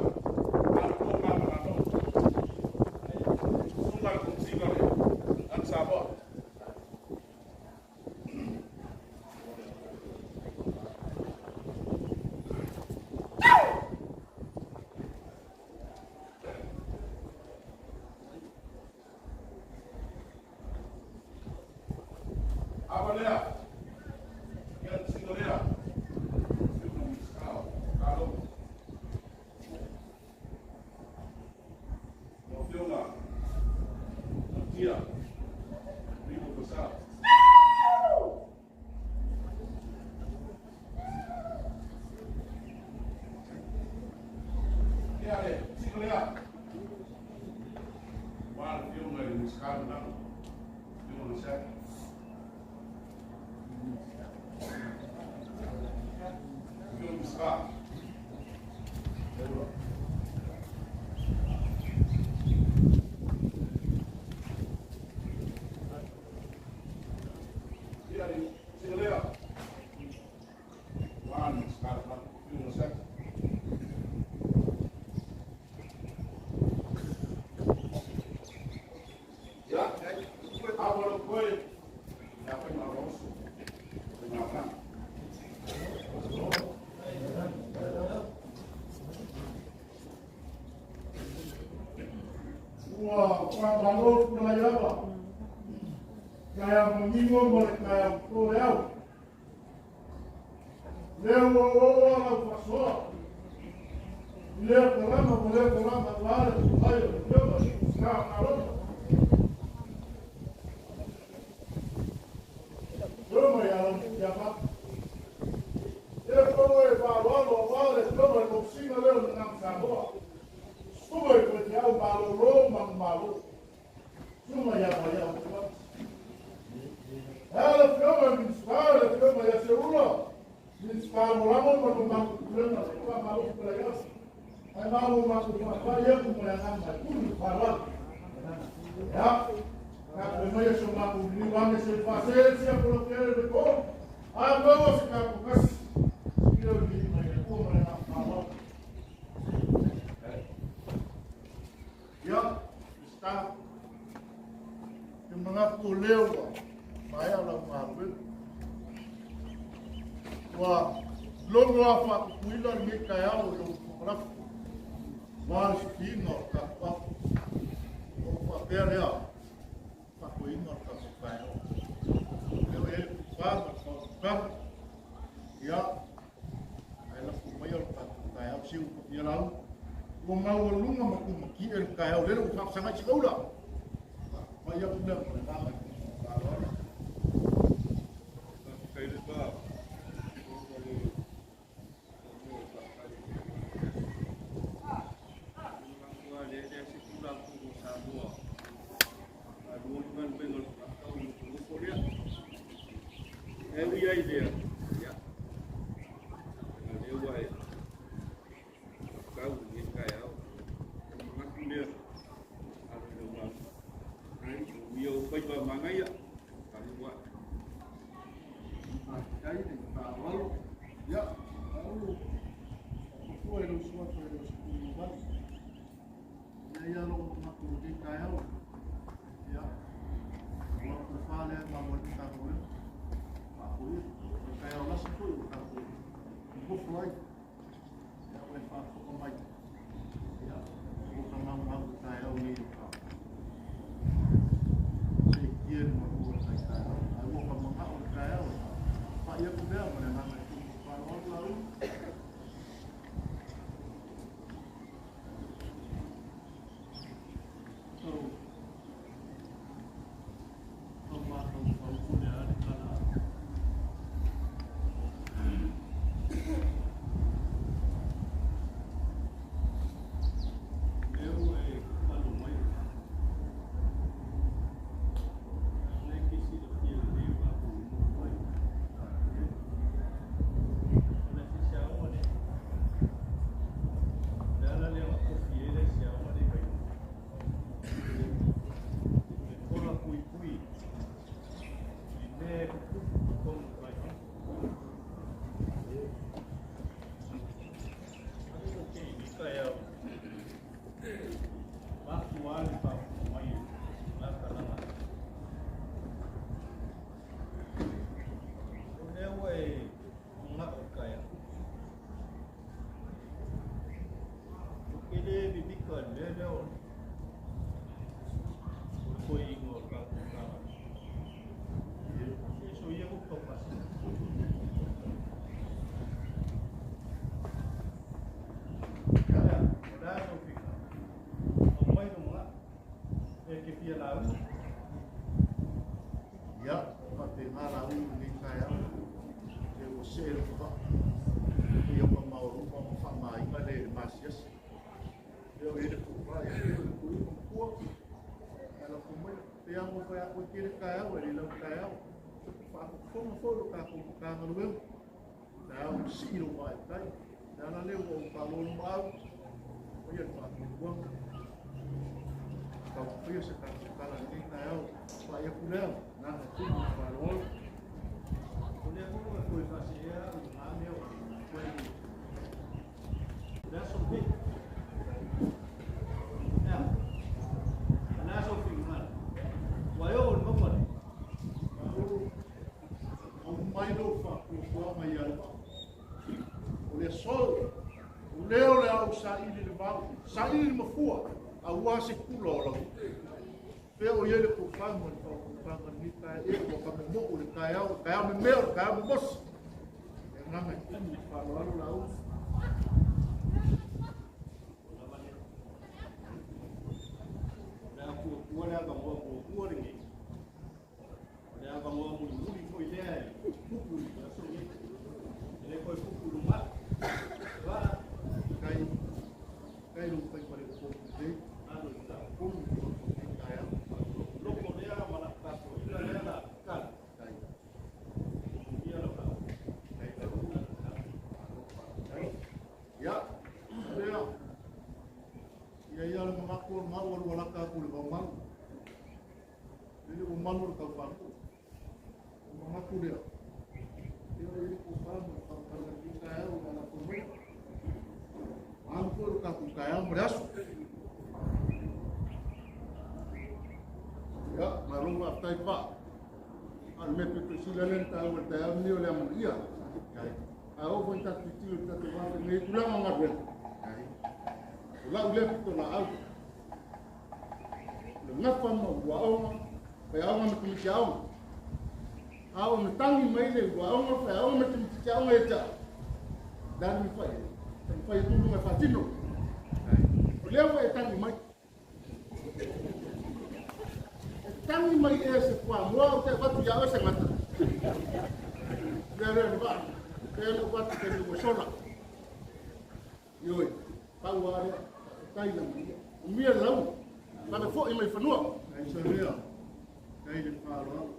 malo ma malo. Susuga le Komesina o le Gagana Samoa. Ava lea, ia le sino lea, Afioga Minisita o Taaloga. Lau Afioga Lautia Rivo Purcell. Ia le sino lea, ua le Afioga i le Minisita Lagolago, Afioga Nasaki. Afioga Minisita. Ia le sino lea, ua le Minisita Lagolago, Afioga Nasaki. Ia, ava lau koe, ia fai maloloso, fai malama.
Ua faamalo tulai lava. Taeao manino ma le taeao to le au. Lea ua oooo lau faasoa. I lea tulaga ma lea tulaga aua le tulai o le Afioga i le Minisita o Taaloga. Afioga ia Lautia Lea foi e faaaloalo aua le Afioga i le Komesina lea o le Gagana Samoa. Susuga i faifeau malolo manumalo. Susuga ia Maia Utuati. Ae le Afioga i le Minisita, le Afioga ia Seula, Minisita Lagolago ma le mamalu Pulega, faamalo tulai atu. Ae malo matou faafetai atu ma le agaga e pule le faaaloalo. Ia, tatou maia si o matou liliu ane se i faasese atu lau tele le to. A maua se tatou tasi. Sila le viiga i le Atua ma le agaga faaaloalo. Ia, Minisita, te manatu o lea ua maea lau galuega. Ua logo lava faapupuina lenei taeao i lou Lafolafola. Ua le sikiina o le tatou afu. O faapea lea, faafoeina o le tatou taeao. Lea ua i ai le tofa ma le faautautaga. Ia, ae lafo maia le tatou taeao se ua paia lau. Ua maualuga ma tumatie le taeao lele ua faafasagai si aula. Pai atu lea ma le agaga i le faaaloalo.
Faafetai le va. E ui ai lea, ia, a lea ua e tau i lenei taeao. O le manatu lea, alo i lau lauga. Manuia ou faiva manaia, talu ai.
Faafetai le faaaloalo. Ia, Paulo, faapofua i lau suafa e le o se tumuvalu. Ia ia lou manatu i lenei taeao. Ia, ua tofa lea ma mo le Matagaluega. Faafoia, o le taeao lasi foi ua tatou nofo ai. Ia, ua e faafofoga mai. Ia, ua ka maumau le taeao nei o ka seetia le malu o le tai taeao. Ae ua ka manao le taeao. Faai atu lea ma le agaga e tumu faaaloalo lau. Tau tau mafaufau po le a le tala.
Lea ua e tatalo mai. O lea e te silafia lelei o tatou nofo ai. O le asiasi aoga lea. O le ala lea na tofi ai le asiasi aoga lea i Vaimoso. O le tola puipui i mea e tutupu i totonu o Vaimoso. Alo o ke i taeao. Mafua le faafofoga mai i la talaga. O lea ua e manao i le taeao. Ou te le vivika i le mea lea o le toeaina o le tatou Matagaluega. Se soia ko tau pasina. Ia, o le a sou finagalo? Aumai lou manao. E te fia lauga?
Ia, faapena lau i lenei taeao. Le ua see le vaa. Ia ka maualuga ma faamaina le masiasi. Lea o i ai le tofa ia te oe le toeaina matua. Ae lafo mai pe a mo fai atu e tele taeao e le lau taeao. Faafofoga foi lo tatou Matagaluega. Taeao i sii lou vaa i tai. Le ala lea ua ou faalolo maau. Faia le faatuatuaga. Taumafaia se tatou tala i lenei taeao. Pai atu lea, agaga tumu ma faaaloalo.
O lea foi ua toe faaseea au i na mea o toeaina. O le aso lenei. Ea, o le a sou finagalo? Ua e oo i le mauga lea?
Paulo, aumai lou faatuatuaga ia le vaa. O le aso, o lea o le a ou saili le vao, saili le mafua, aua se kula o lau. Pea o i ai le tofa ma le faautautaga i lenei taeao, e ua ka momo'u le taeao, le taeao memea o le taeao momosi. E agaga e tumu i le faaaloalo lau.
O lava lea. O le a fuafua le avanoa muamua lenei. O le avanoa mulimuli foi lea e tupu i le aso lenei. E le toe tupu i lumanai. Vaa.
Kai, kai lou faiva le o lelei.
Alo i lau.
Tonu i o lenei taeao.
Loko lea ma lau tapuaiga lea la tatalo.
Kai.
Manuia lau lauga.
Kai lau. Malo faafetai. Ia, lea. Ia ia le manatu o le mau alu alaka atu i le vaumalu. Lele ua malu le taufanuu. O manatu lea. Ia o le tofa ma le faautaga i lenei taeao o le a lafo mai. Alu foi lo tatou taeao ma le aso.
Ia, malo faafetai pa. A o le mea pito sili lea na taua i le taeao lenei o le amanaia. A oo foi ina tatou tilotilo i le tatou va nei tulaga o galuega. O lau lea pitolaau. O le gafa ma uluaoga, faiaoga ma tamaiti aoga. A o na tagi mai le uluaoga, faiaoga ma tamaiti aoga ia te au, o le a le mea e fai ai? Taumafai e tu i luga e faatino. O lea ua e tagi mai. E tagi mai ea se fuamoa ou te avatu ia oe se gata. Lea lea le vaa. Lea le atu te ua sola. Ioe, pau lava lea. Faafetai la maia. Umia le lauga. Vave foi mai fanua.
Ai Samia, kai le faaaloalo.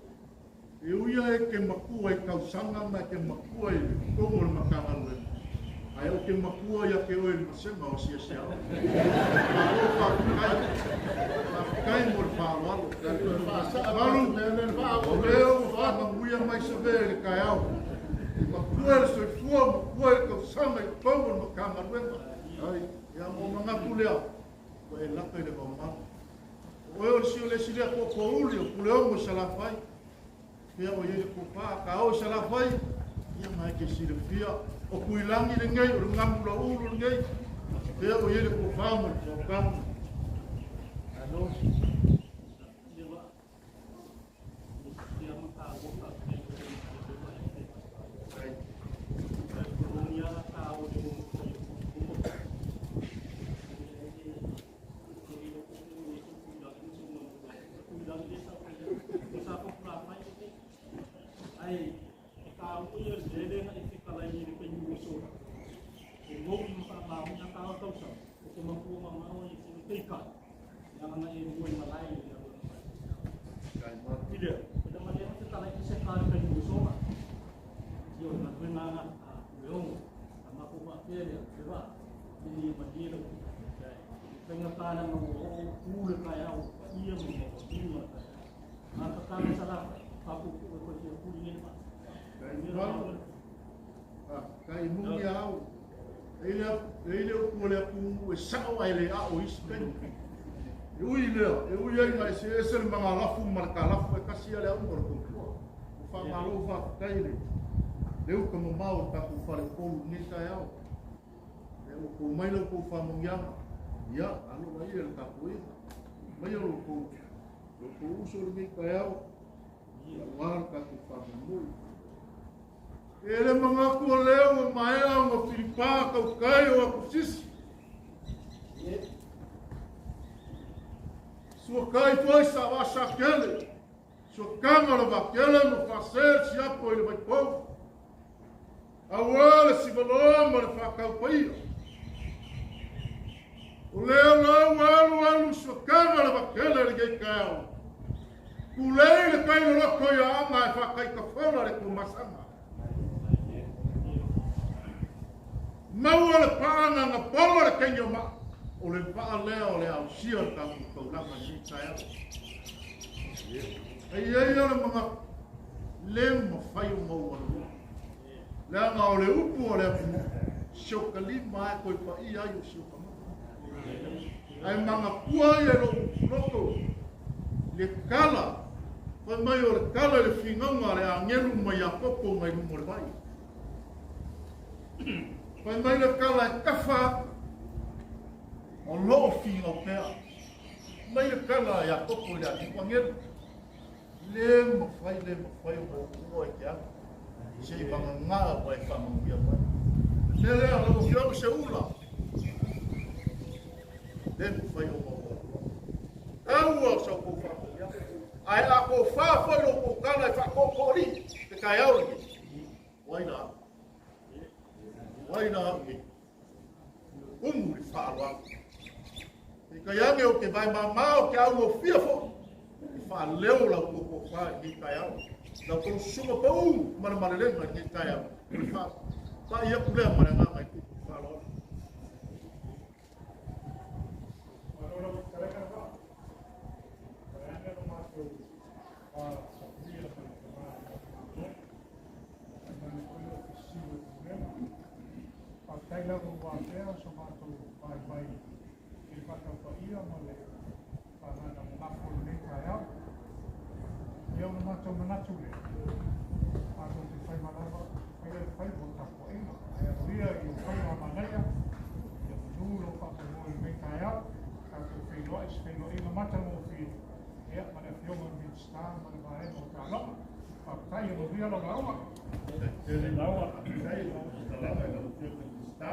E ui lava e te matua i tausaga ma e te matua i totonu o le Matagaluega, ae ou te matua ia te oe i le vasega o asiasi aoga. Malo faafetai. Faafetai mo le faaaloalo. Malu, o lea ua faamanuia mai Save i le taeao. E matua le soifua, matua le tausaga i totonu o le Matagaluega. Ia, ona ou manatu lea, ua e lata i le vaomalu. O oe o le sio le isi lea toatoauli o Puleono i Salafai. Fea o i ai le tofa, ka o i Salafai, ia ma e te silafia. O Tuilagi lenei, o le gamu laulu lenei. Fea o i ai le tofa ma le faautaga.
Malo. Ai, e tāu ia le na i whikalai i le penyu o sola. E mou i mawha mā tāu tausa, o te mapua ma maua i se teika. Ia ngana e mua i malai i le alu. I lea, o te mania te talai i se kāre penyu o sola. Ia o ngā tuenga ngā a ueongo, a mako wha pērea, te wā, i ni malie lau. Whainga tāna ma o o pūle kai au, pa ia ma o lua kai au. Ngā tatanga salapa, whapupu e koe tia puri nei ma.
Kai malu, kai mungi au. E ile upu o le atunuu e sao ae le ao i isi taimi. E ui lea, e ui ai na eseese le magalafu ma le kalafu e kasi ia le auga o le tautua. Ua faamalo faafetai le le uta mamao o le tatou fale Upolu i lenei taeao. Lea ua tou mai la outou faamanuiaga, ia alo laia i le tapuaiga. Maia lo outou lo outou uso i lenei taeao, aua le tatou faamoemoe. E le manatu o lea ua maea ona filipa tautai o akusisi. Suakai foi sa wa sa kele. Suakanga o le vakele ma faasē le siapo i le vaipou. Auā le sivaloa ma le faakaupaia. O lea la ua alualu suakaga le vakele i lenei taeao. Tulei le tai loloto i aoga e faataitafola le tumasaga. Maua le paaga na polo le teine o maa. O le vaa lea o le ausia o le tatou taulaga i lenei taeao. E i ai le manatu, le mafai ona ou alualu. Leaga o le upu o le atunuu, si o ka lima lava e toe paia ai o si o ka mata. Ae manatua ai e lou loto le tala, fai mai o le tala i le finauga a le agelu mai Iakopo mai luga o le vai. Fai mai le tala e tafa atu, o lo o finau pea. Mai le tala a Iakopo i le agelu, Le mafai, le mafai ona ou oa i te alu, se i vagana ua e faamanuia mai. Le mea lea, lau Afioga Seula, le mafai ona ou alu. Taua o sa outou faamanuiaga. Ae a tofa foi lo outou tala e faatoatoalii le taeao lenei, o ai la au? O ai la au nei? Umu i le faaaloalo. Peitai ane ou te vae mama o te augofie foi e faaleo la outou tofa i lenei taeao. La outou susuga pau ma le malelega i lenei taeao. O le faapai atu lea ma le agaga i tupu faaaloalo.
Faafetai lava ua afea so matou vaivai i le faataupaia ma le faagaga lelafo i lenei taeao. Ia ona matou manatu lea, matou te faiva lava, faia le faiva o le tapuaiga, ae aloaia i ou faiva a manaia, ia manu lou faamoemoe i lenei taeao. Ia, ma le Afioga i le Minisita ma le Vaega o Taaloga. Faafetai, ia manuia lau lauga.
Tele lauga, faafetai i lau fetalaiga i lau Afioga i le Minisita.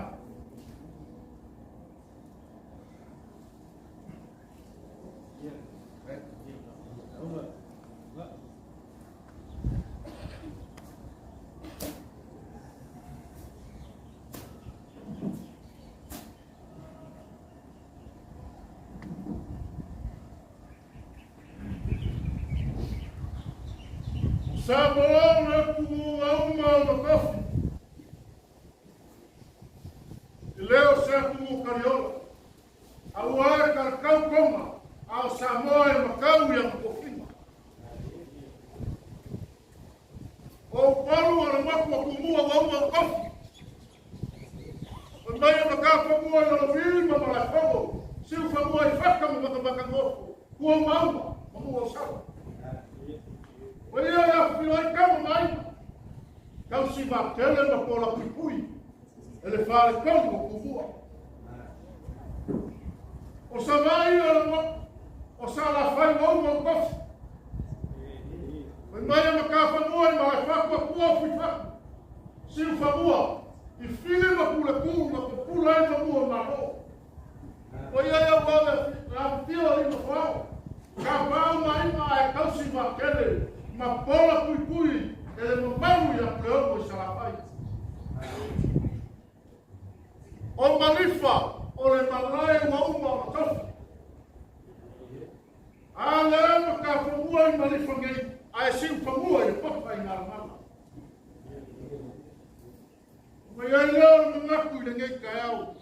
Samoa le tuuga uma o na tofi. I leo se atu kariola. Aua e karakau tonga, a o Samoa e makau ia matofiga. O upolu o le moku o kumua ua uma o tofi. O mai o makafa mua i olo ma malaefogo, siu fanua i faka ma makamakagofo, kua mauma, ma mua o sawa. O ia le afifio ai kama maina, kausi matele ma pola puipui, e le fale tonu o kumua. O sa mai o le moku, o sa la fai ua uma o tofi. Fai mai e makafanua i malaefaku a kua o fuifaku, siu fanua, i fili ma pule ku ma pupula ai ma mua malo. O ia ia ua le afifio i nofoao. Ka pau ma ima ae kausi ma kele, ma pola pui pui, e le mamalu ia puleono i Salafai. O malifa, o le malae ua uma o na tofi. A le ma ka fanua i malifa nei, ae siu fanua i le papa i ngalamala. Mai ai lea o le manatu i lenei taeao.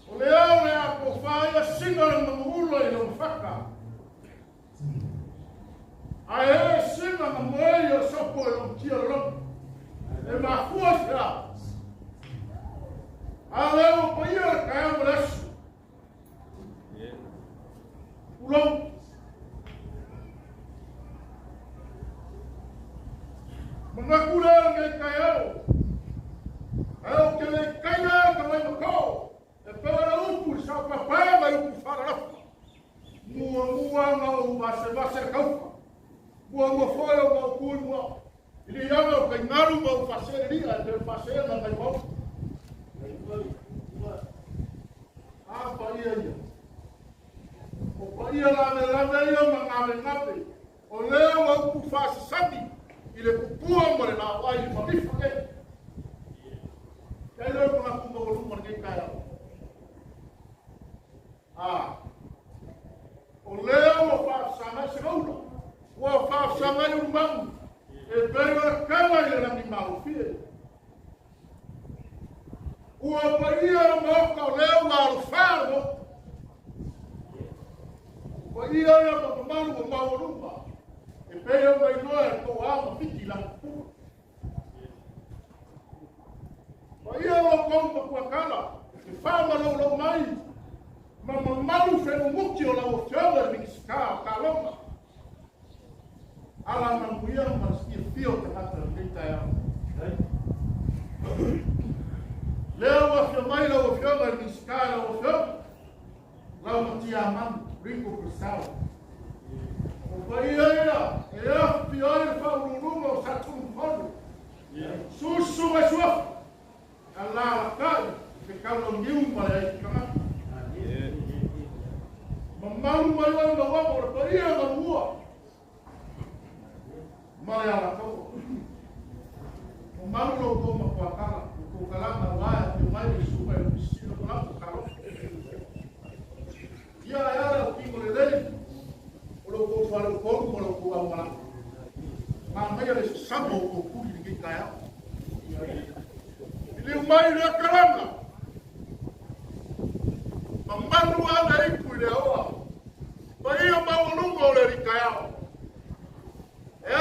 O le ao le a kofā ia sina le manuula i lona faka. Ae e sina na moe ia sopo i lona tia lologo. E mafua i se ao. A lea ua paia le taeao ma le aso. Ulou. Manatu lea lenei taeao. Ae o te le kaina ka mai mako. E pau le upu i sao papa mai upu whararafa. Mua mua nga o vase vase le kaufa. Mua mua foe o ngau kui mua. I le ianga o kai ngaru ma o whasere ria e te whasere na ngai mau. A pa ia ia. O pa ia la me lave ia ma ngā me ngape. O lea ua upu whasasani i le pupua ma le lao ai i malifa e. Kia leo mga kuma o luma nei taeao. A, o lea ua whaasangai se gaula, ua whaasangai urumangu, e pei o le kala i le lani maufie. Ua paia le maoka o lea ua alofā le moku. Paia ia ma mamalu o maualuga, e pei o mailoa e tou ao ma fiti i lagi pupua. Paia o kou mapuakala, e whaamaloulou mai, ma mamalu whenumuti o lau afioga i le Minisita o Taaloga. Ala manuia ma le silafia o tagata i lenei taeao. Lea ua afio mai lau afioga i le Minisita i lau afioga, lau Matiamanu Ringo Purcell. O paia ia e afifio ai le faauluuluga o Satunumafono, susu mai suafa, alalatai ke kaulaniu ma le ai tagata. Mamalu mai oe mauaga o le paia galua ma le alataua. Mamalu lo tou makuakala, o tou kalana ua e afio mai le susuga i le Ofisa Lagolago o Talofa. Ia e ala o tino lelei o lo tou faleupolu ma lo tou aumalaga. Manaia le sasama o tou tuli i lenei taeao. Liliu mai lea kalana. Mamalu ala ipu i le aoa. Paia maualuga o le alii taeao. E a!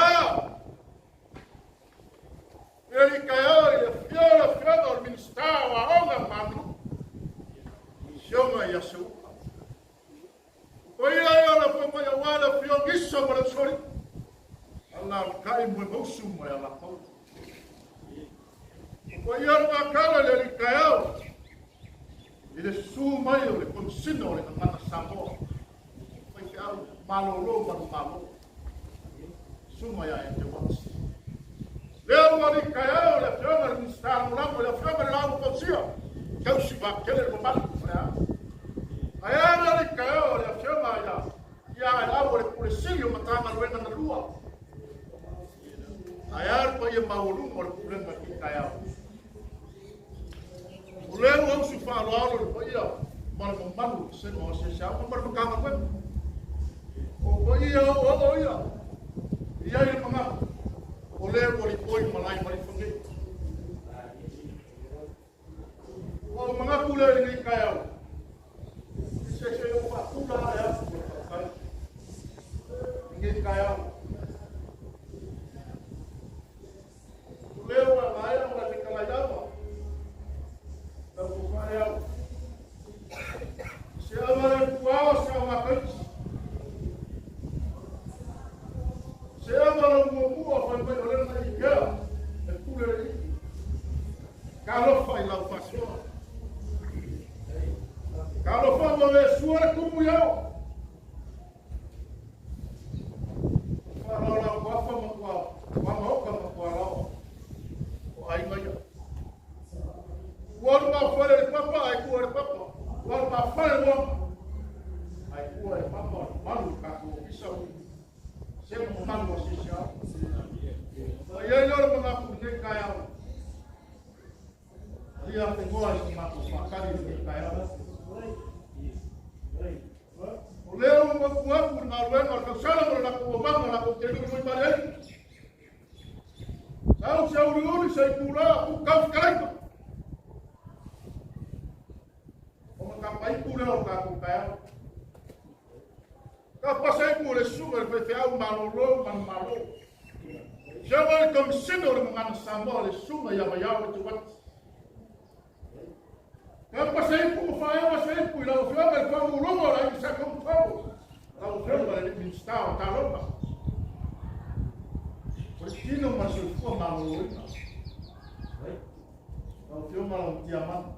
Le alii taeao i le afio o le afioga o le Minisita o Aoga ma Aganuu. Afioga ia Seuga. O paia ia o le afio mai aua le afio Gisa ma le usoalii. Alaalatai Moemausu ma le Alataua. O paia le Gakala i le alii taeao i le susu mai o le Komesina o le Gagana Samoa. Faifeau. Malōlō manumalo. Susuga ia Ete Uati. Lea ua alii taeao le Afioga i le Minisita Lagolago i le Afioga i le Laau na Fausia, tausi vaatele le mamalu o le ao. Ae a le alii taeao le Afioga ia ia Aeau o le Pule Sili o Matagaluega na lua. Ae a le paia maualuga o le Pulega i lenei taeao. O lea ua usu faaaloalo le paia ma le mamalu o le Vasega o Asiasi Aoga ma le Matagaluega. O paia oooo ia, e i ai le manatu, o lea ua lipoi malae malifa nei. Ua ou manatu lea i lenei taeao, i se se ou faapula ae atu o le faafetai. I lenei taeao, O lea ua maea ona fetalai ava, lau tofa e au. Se ava le puao sa makaiti. Se ava lau muamua fai mai o lea na ikea e pule le ii. Talofa i lau faasoa. Talofa ua le sua le kumu i ao. Faalau kuafa ma kua maoka ma kua lao. O aiga ia. Ua alu mafale le papa ai kua le papa. Ua alu mafale le moana. Ai kua le papa o le mamalu i tatou ofisa o se mamalu o sisi ao. Ma iai lea o le manatu i lenei taeao. Alia te ngoa i se matou faatali i lenei taeao. O lea ua mautu atu i le galuega o le tausala ma le latou aumaga latou te luilui mai ai. Sau se uliuli se itulā ku kau fetalaiga. O matapaipu lea o le tatou taeao. Ka pasaipu o le susuga i le faifeau malōlō manumalo. Seua le Komisene o le Gagana Samoa le susuga ia Vaiao Eteuati. Ka pasaipu ma faaewa se ipu i lau Afioga i le Faauluuluga o le Aiga Sa Kaumataua, lau Afioga i le Minisita o Taaloga. O le tino ma le soifua maloloina. Lau Afioga Laumatiamanu.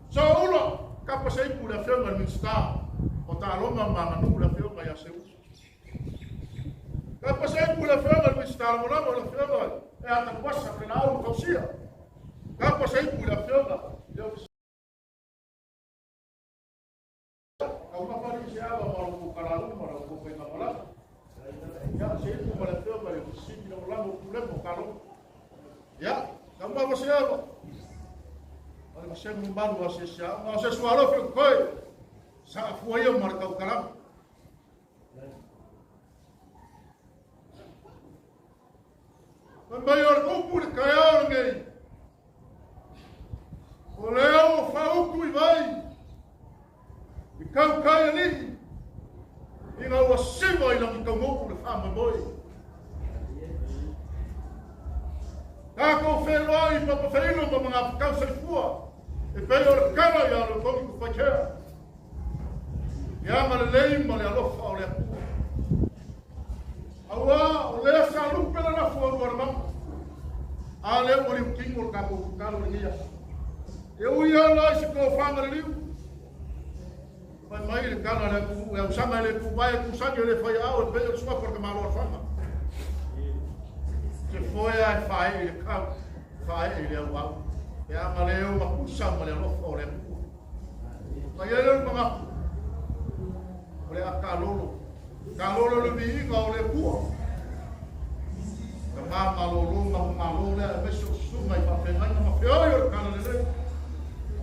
Soula, kapa se ipu i le Afioga i le Minisita o Taaloga ma Aganuu le Afioga ia Seuula. Kapa se ipu i le Afioga i le Minisita Lagolago le Afioga e Atapuasa Pelaau Tausia. Kapa se ipu i le Afioga i le Ofisa Taumafalii se ava ma lo outou kalalu ma la outou faigamalaga. Ia, se ipu ma le Afioga i le Ofisa Sili Lagolago o Pulega o Kalogo. Ia, taumafa se ava. O le vasega mamalu a se se aoga, o se sualofi o koe. Saafua ia ma le taukalama. Fai mai o le upu i le taeao lenei, o lea ua faautu i vai, i tautai alii, ina ua siva i lagitaunuu le faamoemoe. Tatou feiloai i Papafeilo ma Magafetau Soifua, e pei o le tala ia Leotoni Tufaitea. Ia agalelei ma le alofa o le Atua. Auā, o lea sa lupe le lafo a lua le mama. A lea ua liutino le tatou tatalo i lenei aso. E ui lava la i se tofaga liliu, fai mai le tala a le atunuu, e ausaga e le tuvae, e tusagi e le faiaao, e pei o le suafa o le tamaloa lefaga. Se foe lava e faaee i le kau, faaee i le auau, e agaleu ma pusa ma le alofa o le Atua. Mai ai lea o le manatu, o le a taalolo, taalolo le viiga o le Atua. Tama malōlō manumalo lea aemaise o susuga i faafeagaiga ma feoi o le Talalelei,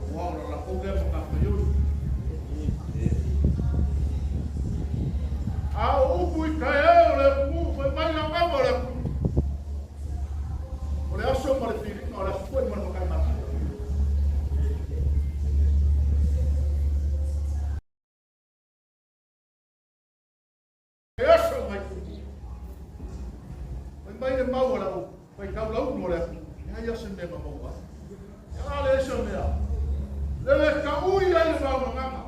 aua o le latou lea matafaioi. A o upu i taeao o le atunuu, fai mai lau ava o le atunuu, o le aso ma le filiga, o le aso foi ma le mataimatua. E aso mai kumu. Fai mai le mau a lau faitau launu o le atunuu, leai a se mea na maua ai. Ia a leai se mea. Lele taui ai le vaogagaga,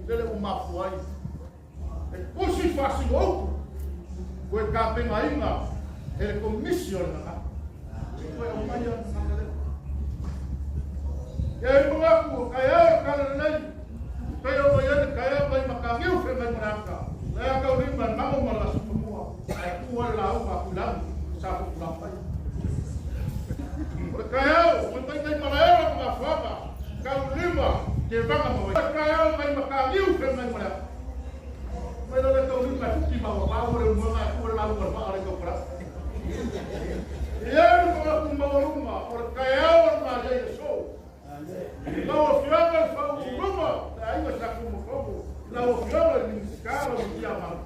lele ua mafua ai. E tusi faasino upu, koe tapenaina e le Komisi o le Gagana. Se koe aumaia le gagana lea. Ia i manatu o taeao le tala lelei, pei ona i ai le taeao mai Mataniu Feagaimaleata. Lea taulima e mago ma le aso fanua, ae tu ai le lauga a Tuilagi sa Fotulavai. O le taeao, mai mai nai Malaela ma Gafoaga, taulima, Tevaga ma Vai. O le taeao mai Mataniu feagai ma le afi. Mai lea le taulima e futi ma ua le umuaga e tu ai le lauga a le vaa le taupalau. E i ai le manatu maualuga o le taeao o le malia i aso. Lau Afioga i le Faauluuluga le Aiga Sa Tumafono, lau Afioga i le Minisita lau Tia Mau.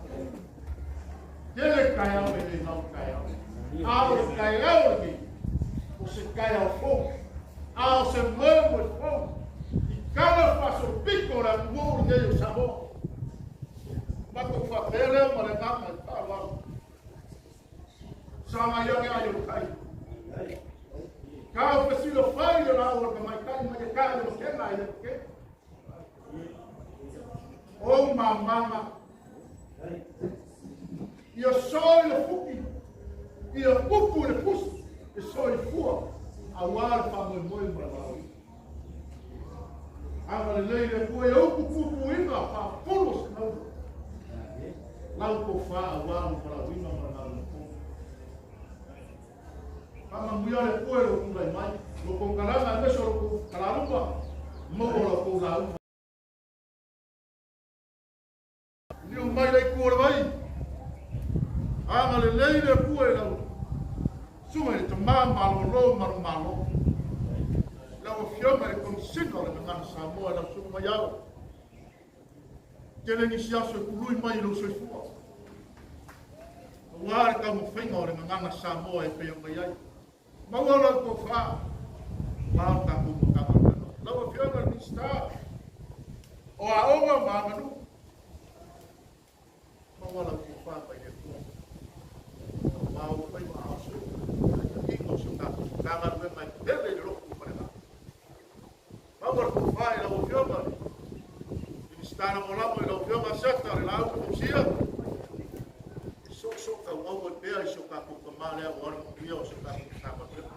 Tele taeao e le mau taeao. A o le taeao lenei, o se taeao fou, a o se moemoe fou, i tala faasolopito o le atunuu lenei o Samoa. Matou faapea lea ma le agaga i le faaaloalo. Sagai ane ai o le tai. Ka o fesilo fai le lau o le tamaitai mai e kai o kena i le ke. O mamama. Ia soi le fuki. Ia pupu le pusi. E soi fua. A ua le whamoemoe ma le wau. Aga le lei le pua ia upu pupu inga wha polo se nau. Lau ko wha a wā no wharauina ma ngā le pō. Whamamuia le pua e lo kūrai mai. Lo kou karanga e meso lo kou kararupa. Mo o lo kou raupa. Niu mai lei kua le vai. Aga le lei le pua e lau. Sunga i te tamā malolo maru malo. Lau afioga i le Komisina o le Gagana Samoa e lau suka mai au. Tele nisi aso e kului mai i lou soifua. Aua le taumafaiga o le Gagana Samoa e pei ona i ai. Maua lau tofa, aua le tatou Matagaluega. Lau Afioga i le Minisita o Aoga ma Aganuu, maua lau tofa mai le Atua. Aua ou faiva a o se taitaiga o si o tatou Matagaluega e pele i le lotu ma le agaga. Maua le tofa i lau Afioga i le Minisita Lagolago i lau Afioga Asiata le Laau Fausia, e soosoo tauau ai pea i si o tatou tama lea aua le manuia o si o tatou Matagaluega.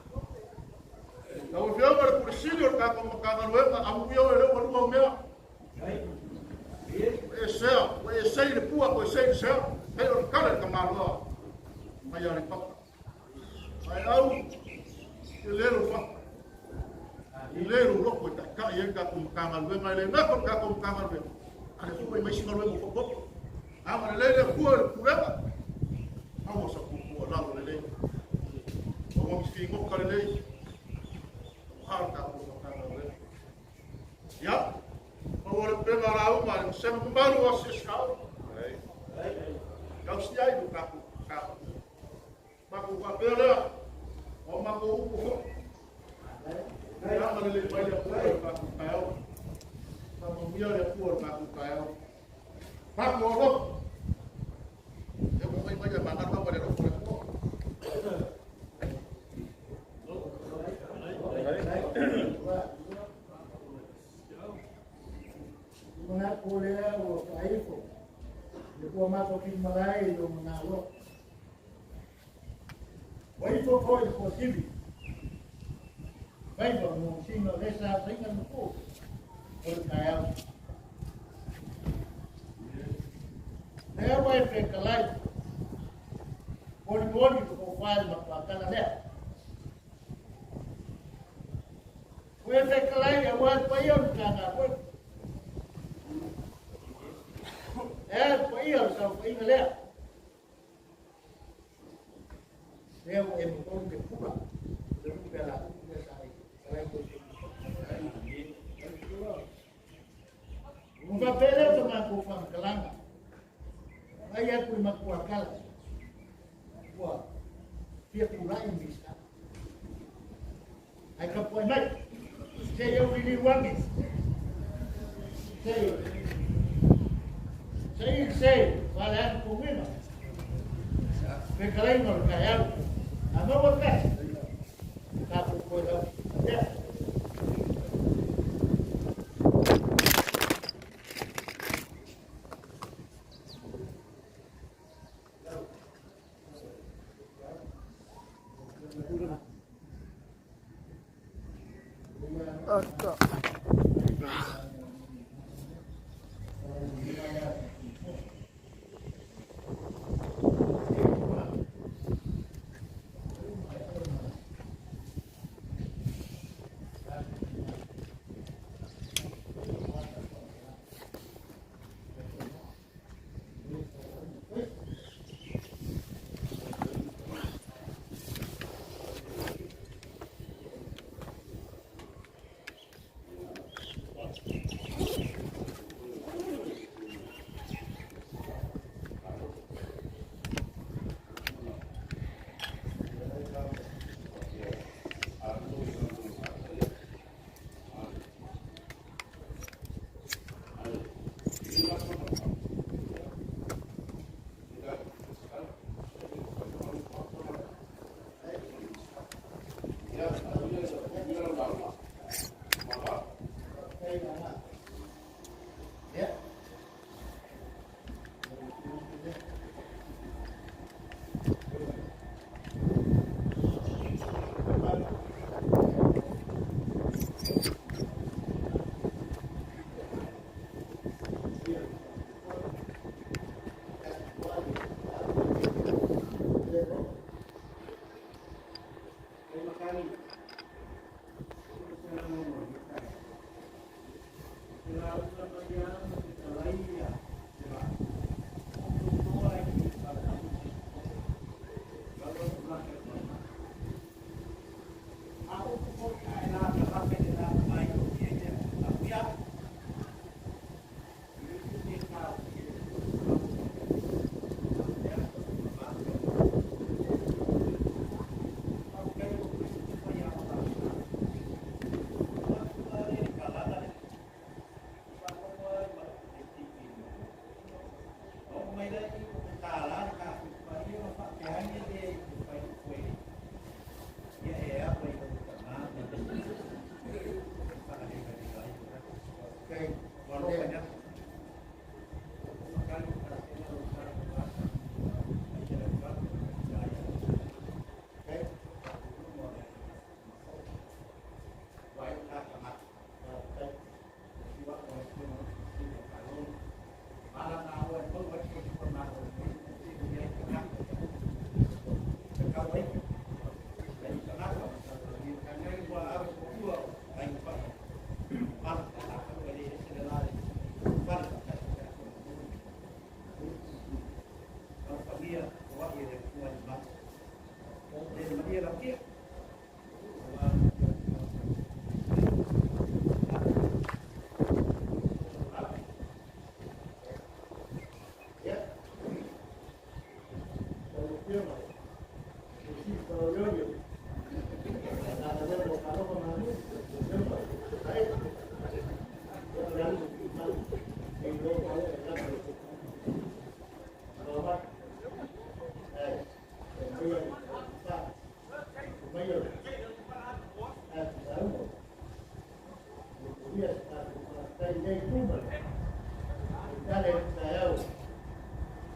Lau Afioga i le Pule Sili o le tatou Matagaluega, amuia oe lea ua lua au mea. Ua e sea, ua e sei le pua, ua e sei le sea, hei o le kala i le tamaloa mai Aleipata. Ae au, e le lou fata. I le lou loto e taitai ai le tatou Matagaluega, e le nafa le tatou Matagaluega, a le fua mai isi galuega ua faaopoopo. A lelei le Atua i le pulega, aua sa puapua lalo lelei. Aua ni figota lelei, aua le tatou Matagaluega. Ia, maua le upega lauga a le vasega mamalu o asiasi aoga. Tausi ai lo tatou tatou. Matou faapea lea, o matou upu foi. Ia agalelei mai le Atua i le tatou taeao. Faamanuia le Atua i le tatou taeao. Tatou alofa. E ua mai mai le magalo lava le alofa o le Atua.
Manatu lea ua faaifo le ua matou timalae i lou manalo. Ua ifo foi le fuasivi. Faiva mo sina o le sa faiga nuku o le taeao. Lea ua e fetalai, molimoli le tofa i le matuatala lea. Ua e fetalai aua le paia o le Matagaluega. Ea le paia o le saofaiga lea. Lea ua e motolu ke pula, le lupe a la upu lea sa e fetalai koe se Ua faapea lea o sa matou faamatalaga, vaai atu i matuakala, ua fia tulai Minisita. Ae tapuai mai, se i ou liliu ane, se se i se fale atu tuuina, fetalaiga o le taeao, a maua le tasi, tatou toe lau pea.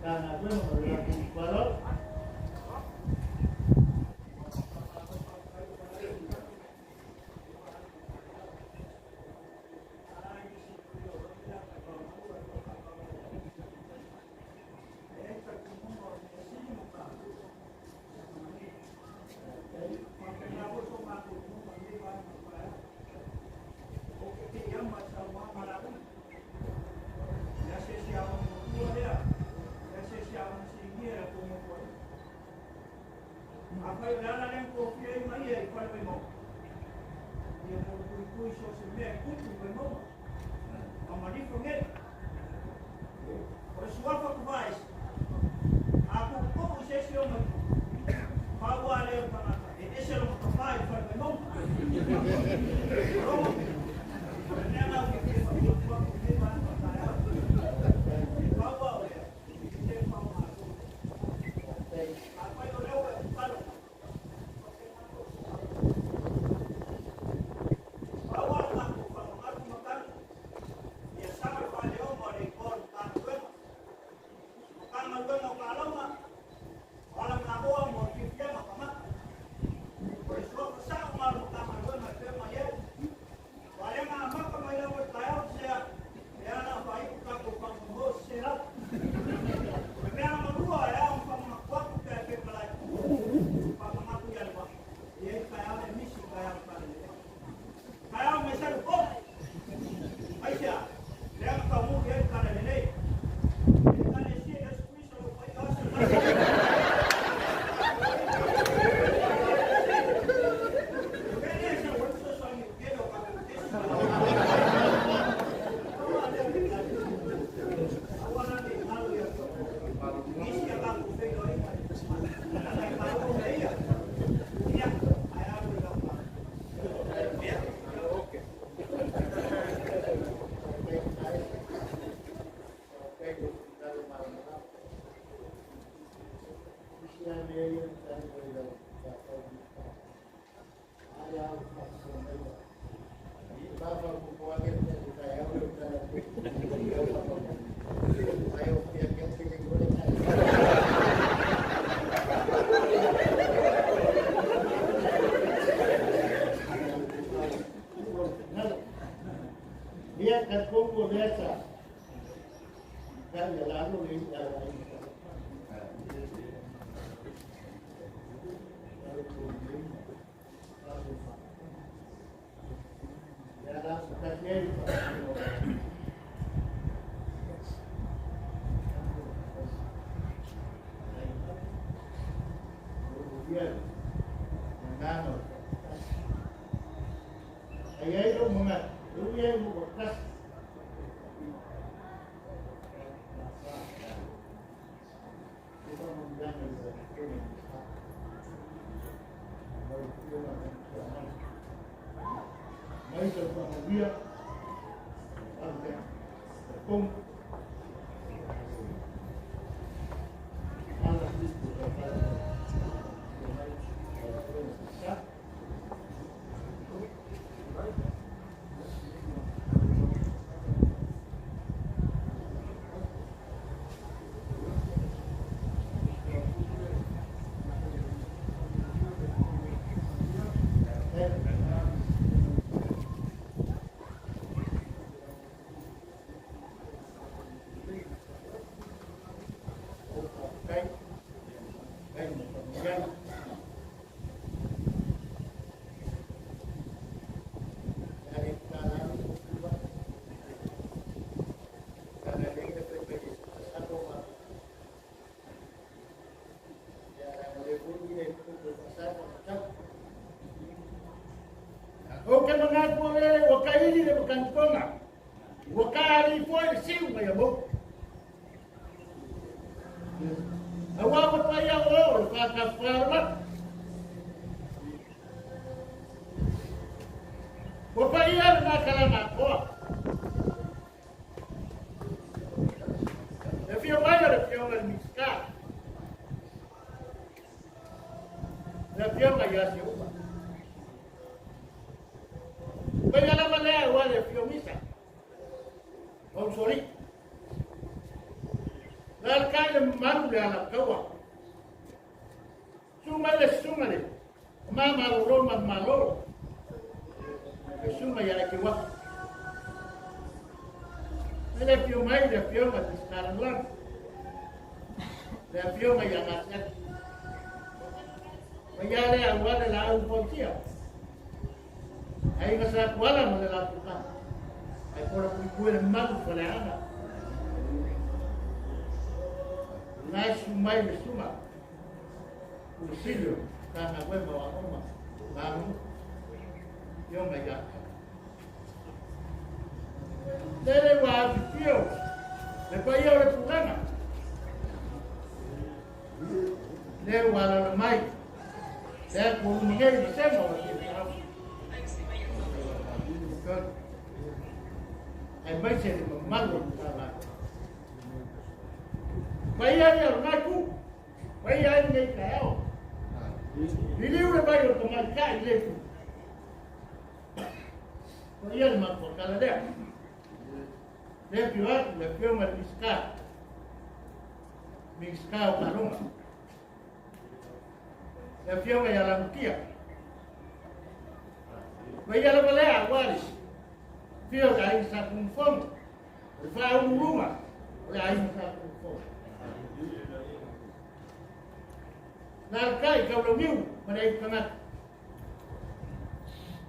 Matagaluega ma le latou faaaloalo.
Afai o le ala lea na tofia ai ma ia i fale Vaimauga, ia puipuipui so o se mea e tupu i Vaimauga ma manifo nei. O le suafa tuvaese, a tuutuu i se isi o maitu, pau lava lea o le tagata e ese lona tafā i le fale Vaimauga. Logo, o le mea lena ua fia faapuapua atu i lenei vaega o le taeao. E pau lava o lea, e le faaaoga Afai o lea ua e tatalo mai, pau lava le matou faamamalu ma tali, ia saga le faaleoga o le igoa o le Matagaluega. Matagaluega o Taaloga, o Alagaoa mo le Fiafiaga o Tagata. O le suafa sao lena o le Matagaluega e fea mai ai. Aua o lea na amata mai lava i le taeao sea, lea o le a faaiu le tatou faamoemoe o sese lava. O le mea lona lua e ao ona faamanatu atu pe a e pepa laiti, faamanatu ia le vaa, e i ai le taeao lea e misi i le taeao o le Tala Lelei. Taeao mai Salupo! Aisea? Lea na taunuu i ai le Tala Lelei. E Ekalesia Iesu Keriso o lo o paia aso e
Ia tatou o lea sa tali lalo le ala i Ai ai lou manatu, e ui ai ua tasi. Mai sa whakamia, O ke manatu o le ua kaili le makanitoga, ua kaali foi le siu mai a mou. Auā ua paia o o le whātafā Ua paia le makalana atoa. E fia mai o le fioga le Minisita. Le afioga ia Seupa. Paia lava lea ua le afio misa. O usoli. Le alakai le le mamalu le alataua. Susu mai le susuga le Tama malolo ma malo. Le susuga ia Ekewaka. Mai le afio mai le afioga i Minisita Lagolago. Le afioga ia Gasiati. Paia lea aua le laau fausia. Aiga Sa Tuala ma le latou tama. Ae pola puipui le mamalu faleaga. Lena e susu mai le susuga Pule Sili o Matagaluega o Aoga ma Aganuu, Afioga ia Lele ua afifio le paia o le tulaga. Lea ua alaala mai le atu o luma nei vasega o le aemaise le mamalu o le Matagaluega. Paia ia o lena itu, paia ai lenei taeao. Liliu le vai o le tamaitai i le itu. Paia le mafuakala lea. Le afio atu le afioga i le Minisita, Minisita o Taaloga, le afioga ia Lamutia. Paia lava lea aua le afio o le Aiga Sa Tunumafono, o le faauluuluga o le Aiga Sa Tunumafono. Lalatai Taulauniu ma le aiga tagata.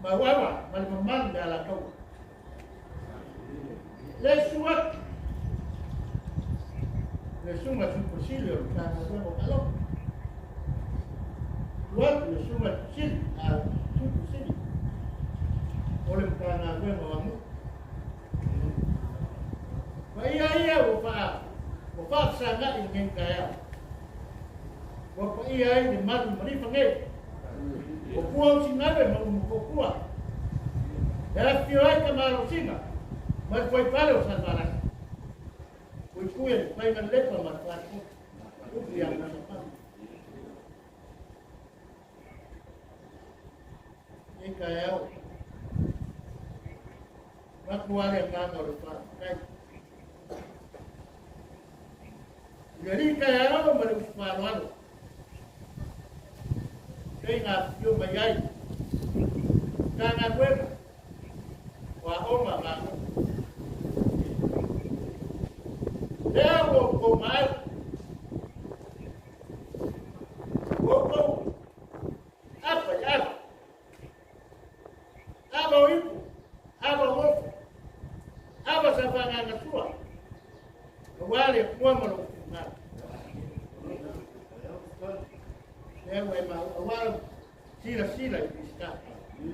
Mauaua ma le mamalu le Alataua. Le susu atu le susuga Sui Posili o le Matagaluega o Taaloga. Susu atu le susuga Sili, a Sui Posili o le Matagaluega o Aganuu. Paia ia ua faa ua faafesagai i lenei taeao. Ua paia ai le malu i Malifa nei. Ua pua o Sinawe ma Umukopua. E afifio ai Tamalosina ma le Fuaifale o Salevalasi. Puipuia le faiga lepa ma le faatoto. Upu ia Masapana. E taeao. Avatu lava le agaga o le faafetai. I le alii taeao ma le usu faaaloalo, pei na afifio mai ai Matagaluega o Aoga ma Aganuu. Lea ua outou maau, ua outou afa i ava. Ava o ipu, ava o ofu, ava sa faaagaga sua, aua le Atua ma lou finagalo. Lea ua e maua, aua lau silasila i Minisita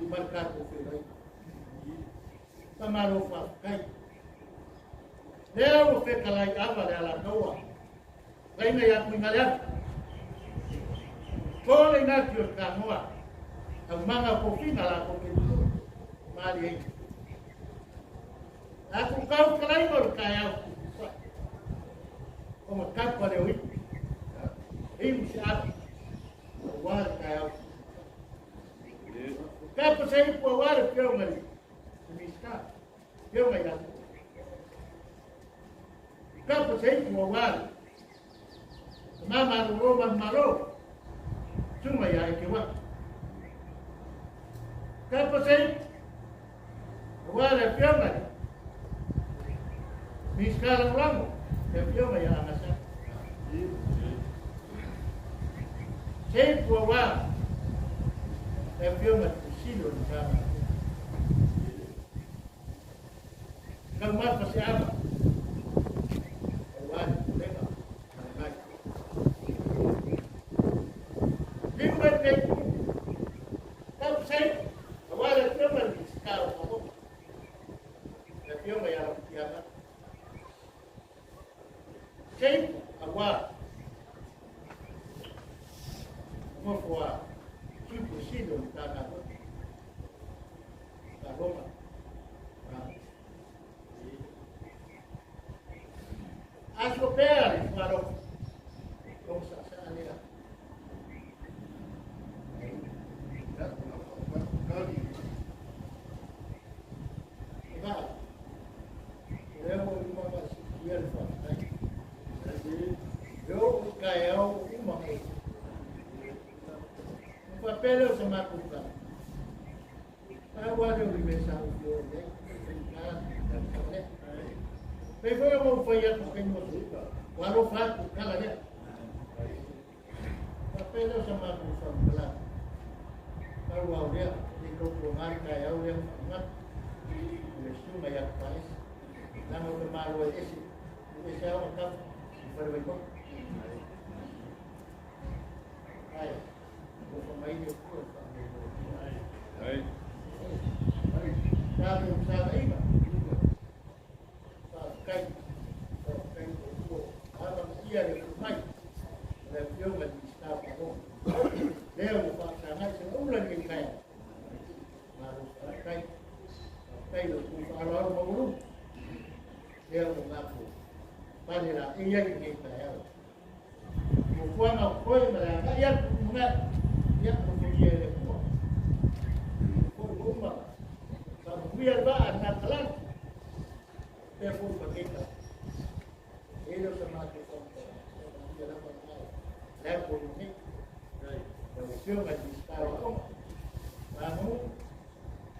ma le tatou feiloaiga. Faamalo faafetai. Lea ua fetalai ava le Alataua, laina ia Tuigaleava. To le inati o le Tanoa, aumaga o tofiga latou te lulu, malie. A ku kau talaiga o le taeao tutusa, o matapa le o ipu, e imu se atu, aua le taeao tutusa. Kapa se ipu aua le fioga i le Minisita, fioga i atu. Kapa se ipu aua le Tama malolo ma malo, sunga ia Ekewaka. Kapa se ipu, aua le afioga i Minisita Lagolago, le afioga ia Agasa. Se ipu aua le afioga i Pule Sili o le Matagaluega. Taumafa se ava, aua le pulega ma le vai. Liu mai lenei itu, kapa se ipu, aua le afioga i le Minisita o Aoga, le afioga ia Lamutiama. Se ipu, aua nofo a Sui Pule Sili o le Matagaluega, Taaloga. Aso pea le faalogo, o saasaa lea. E vaa, o lea ua uma faasikia le faafetai. Faapea lea o sa matou tala. Pau lava lea o le mea sa ou fia oo i ai, faigata lea. Pei foi ona ou fai atu i le taimi ua tuanai, ua alofa atu i le tala lea. Faapea lea o sa matou faamatalaga, pau lava o lea, e le tautuaga le taeao lea ma faamanatu i le susuga ia Tapaese, leaga o le tamaloa e ese, e ese lava ona tafa i fale Vaimauga. Ae, alofa mai le Atua i le faamoemoe. Tatou fesagai, faafetai, faafetai i le Atua, amanaia le afio mai o le Afioga i le Minisita o Faalogo. Lea ua faafesagai segaula i lenei taeao. Malo faafetai, faafetai i lo outou faaaloalo maualuga. Lea ua matou pale laei ai i lenei taeao. Fuafuaga o totoe ma le agai atu i lumanai, ia alofagia e le Atua. Foi ua uma faamanuia le vaa i Gatalani, faapea foi Paketa. E le o sa matou faamatalaga, faamanuia lava lena e le ato i nei. Lau Afioga i le Minisita o Aoga, Manu,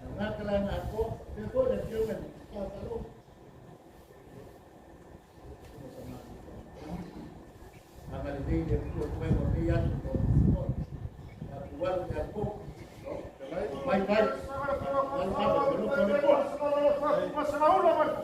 na Gatalani atoa, faapea foi le Afioga i le Minisita o Faalogo. Agalelei le Atua i toega o lenei aso ma ona tatou alu i le alu fou. Mai mai. Alu ava i le alofa o le Atua.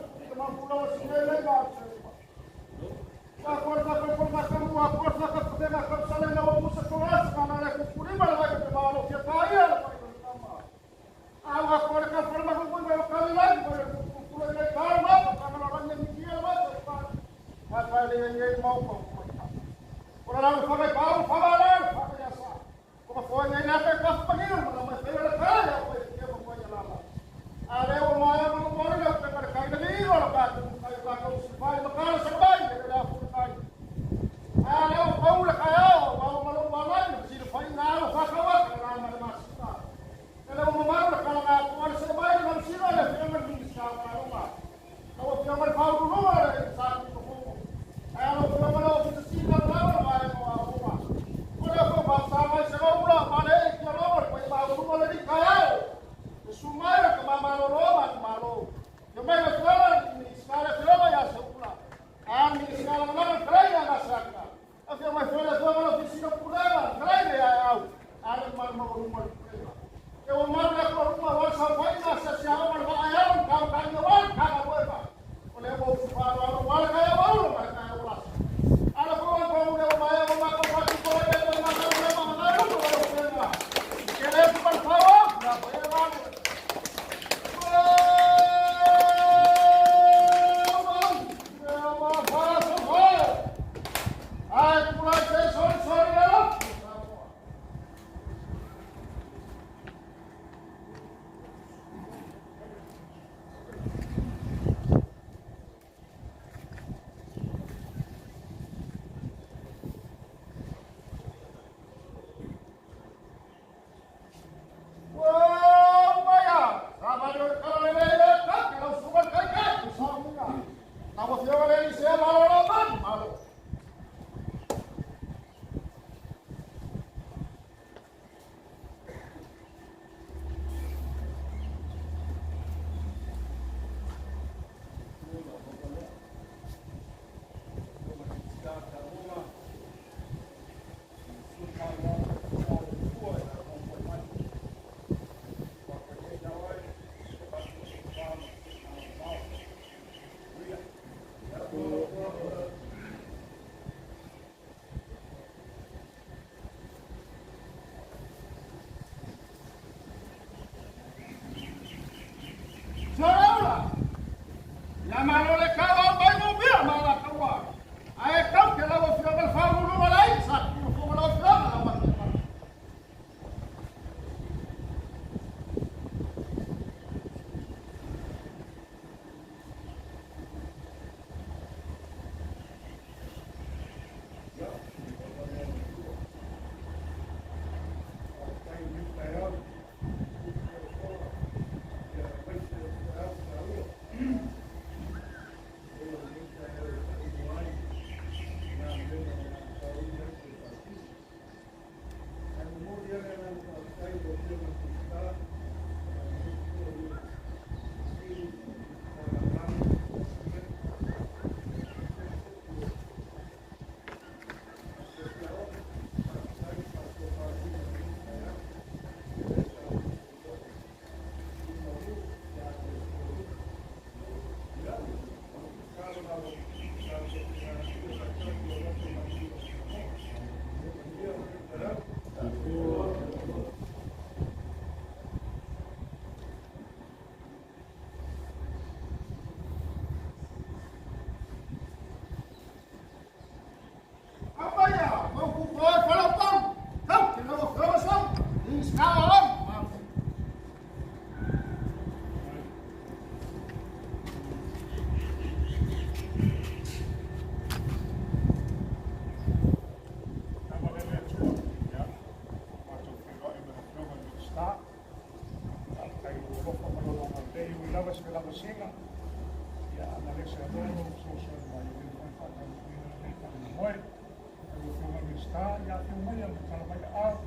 Minisita, ia afio mai ma tala mai aao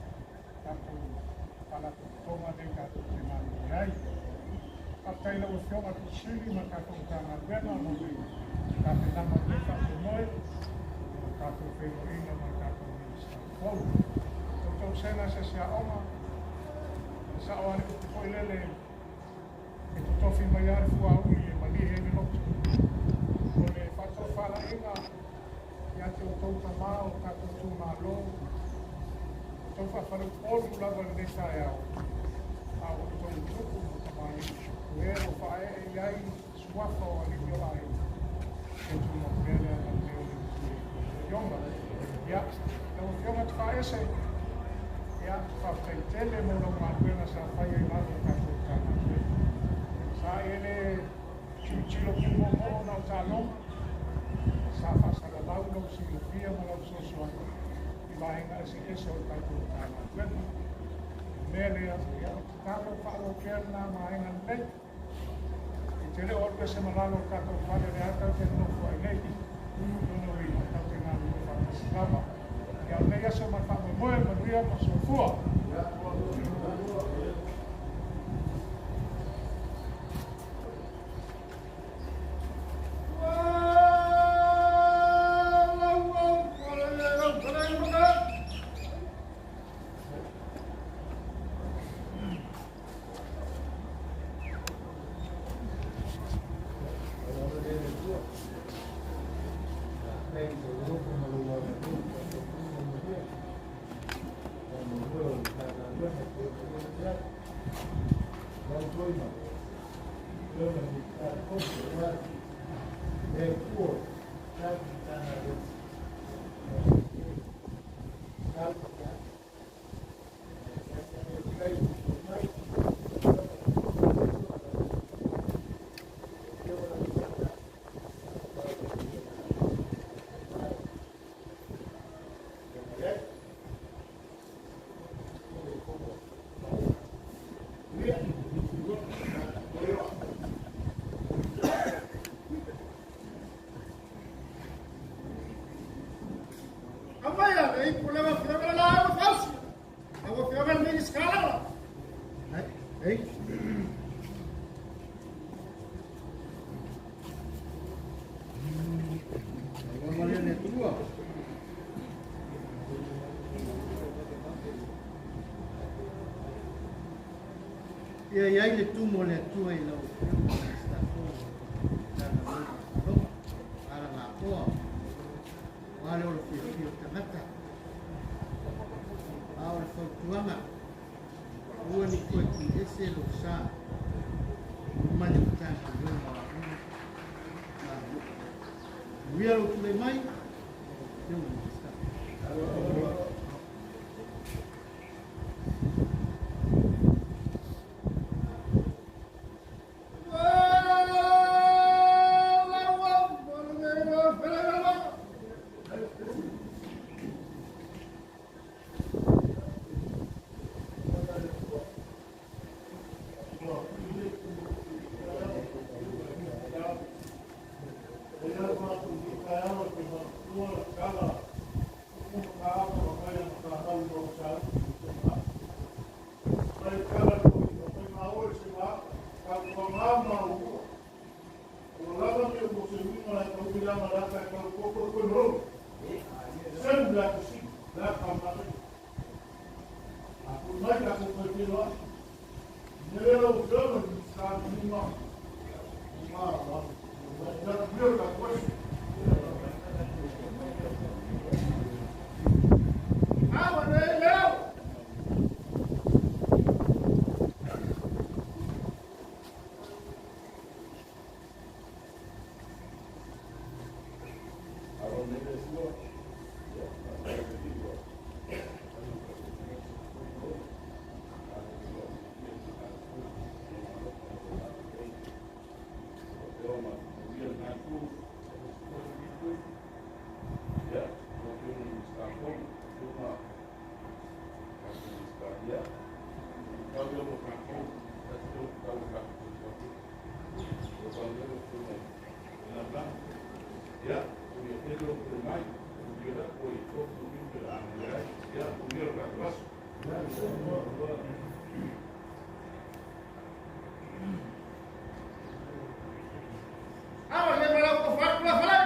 tatou Faalapotopotoga nei tatou te galulue ai. Faafetai i lau Afioga i le Ofisa Sili ma le tatou Matagaluega mo le tapenaga o lenei faamoemoe mo le tatou feiloaiga ma le tatou Minisita fou. Tou sela se asiasi aoga, e sao lava le upu foi lele e totofi mai lava le fuauli e malie ai le loto. O le faatofalaiga ia te outou tamā o tatou itumalo, ua outou faafaleupolu lava i lenei taeao, a ua outou tupu ma tamalii, o e ua faaee i ai suafa o alii o aiga, ia tumau pea le agalelei o le Atua i tou afioga. Ia, lau Afioga Tafaese, ia, faafetai tele mo lau galuega sa faia i lalo o tatou Matagaluega. Sa e le tilotilo pumoomoo na o taaloga, sa faasalalau lau silafia ma lau fesoasoani i vaega eseese o le tatou Matagaluega. O le mea lea, ia, o le tatalo faaauau pea lena vaega lelei. E te le o alu ese ma lalo o le tatou fale lea tatou te nonofo ai nei. Lona uiga, tatou te galulue faatasi lava. Ia, o lenei aso ma le faamoemoe, manuia ma soifua. Amaia le ipu le afioga le laau na fausia. Lau Afioga i le Minisita Lagolago.
Ia i ai le tumu o le Atua i lau Afioga i le Minisita fou o le Matagaluega o Taaloga, Alagaoa, aua le ola fiafia o tagata. A o le fautuaga, aua ne i toe tuuese lou sa ma le Matagaluega o Aoga ma Aganuu. Manuia lou tulai mai, lau Afioga i le Minisita.
Ia, manuia le tatou aso.
Awa le mala ko fa kula fala.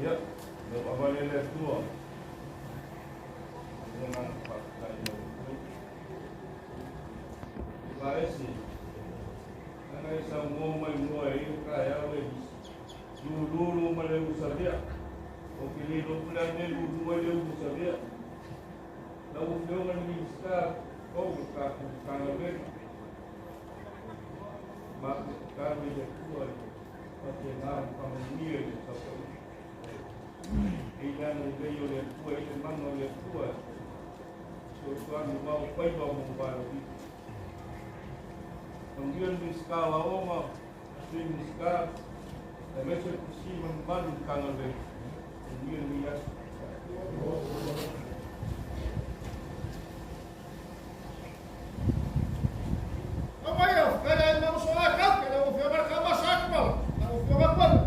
Ia, lau avale le Atua. Le agaga faafetai i lau Afioga. Vaesi, ana e saunoa mai mua e ia taeao e lululu ma le usavea. O ke le iloa po o le a le mea e lulu ai le ulusavea. Lau Afioga i le Minisita o le tatou Matagaluega, matou tatalo i le Atua e faapena ona faamanuia i le tautauga. E i le agalelei o le Atua, e i le mana o le Atua, fesoasoani aua o faiva o manuvalelia. Manuia le Minisita o Aoga, Sui Minisita, aemaise le Pule Sili ma le mamalu i le Matagaluega. Manuia lenei aso.
Aumai au, fele ai ma uso a kau, ke lau afioga le kama sa ku mau, lau afioga kualu.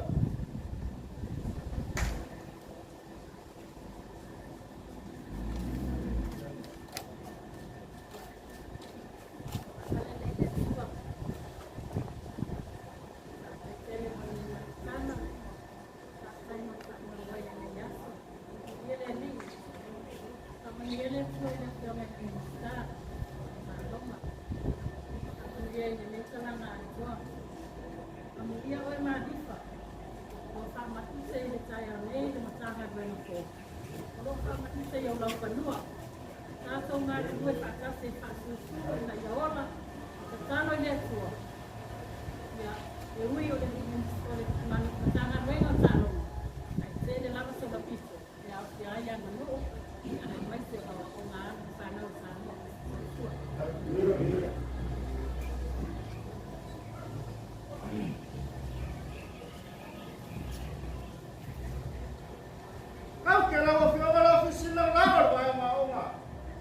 Amuia oe Malifa, ua faamaise i le taeao nei le Matagaluega fou. O lo o faamaise i ou laufanua. Tatou galulue faatasi e faasusu ina ia ola, tatalo i le Atua. Ia, e ui o le o le Matagaluega o Taaloga, ae tele lava sona pito e aofia ai le aganuu, aemaise o aoaoga a alo ma fanau a Samoa. Soifua.
Kau ke lau afioga le Ofisa Sili Lagolago o le Vaega Aoga,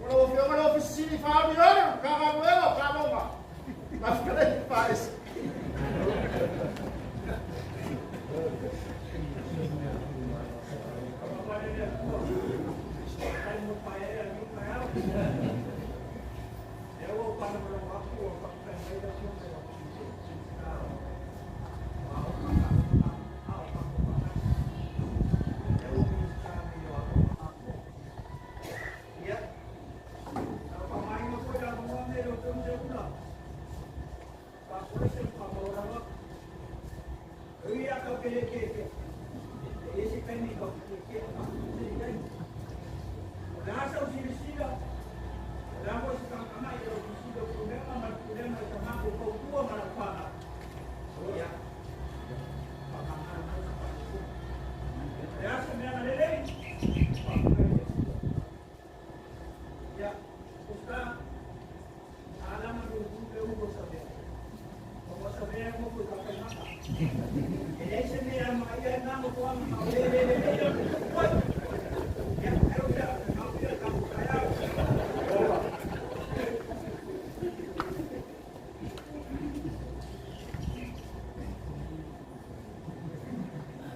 o lau afioga le Ofisa Sili Faamione o le Matagaluega o Taaloga. Lau fetalaiga Faese.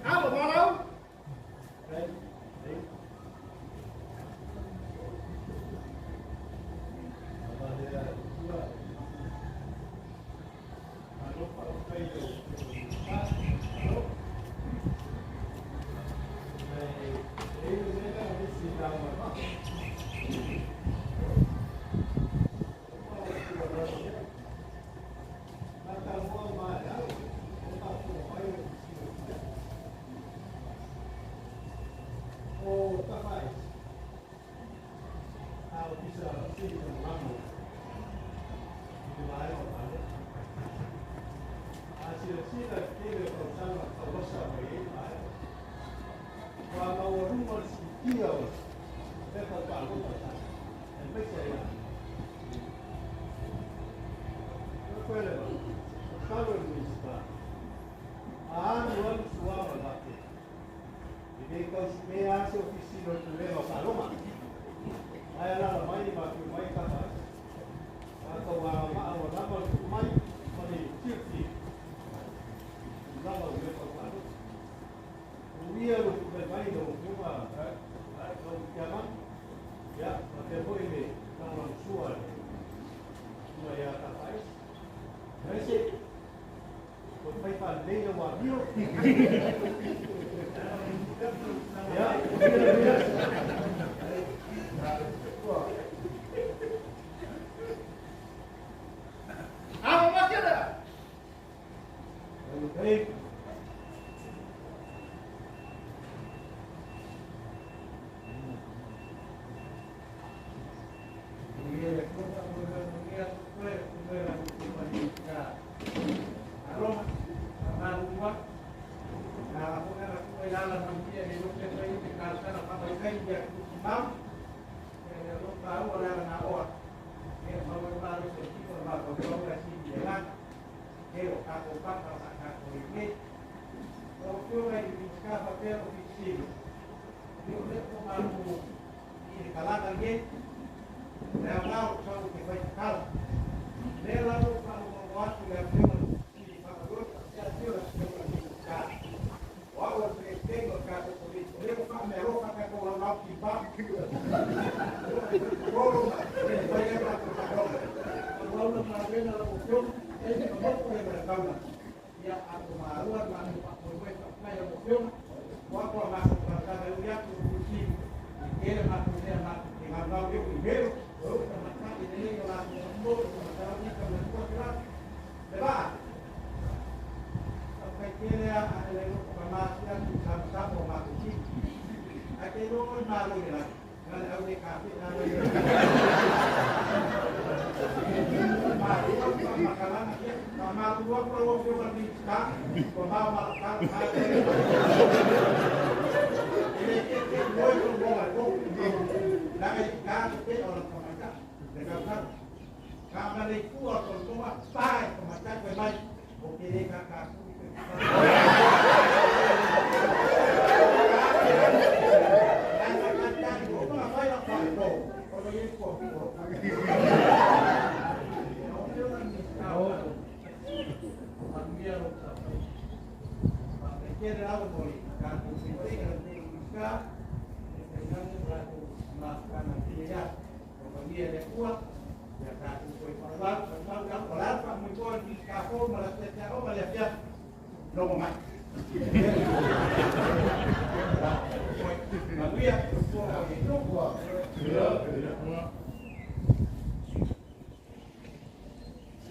Alo, Malau.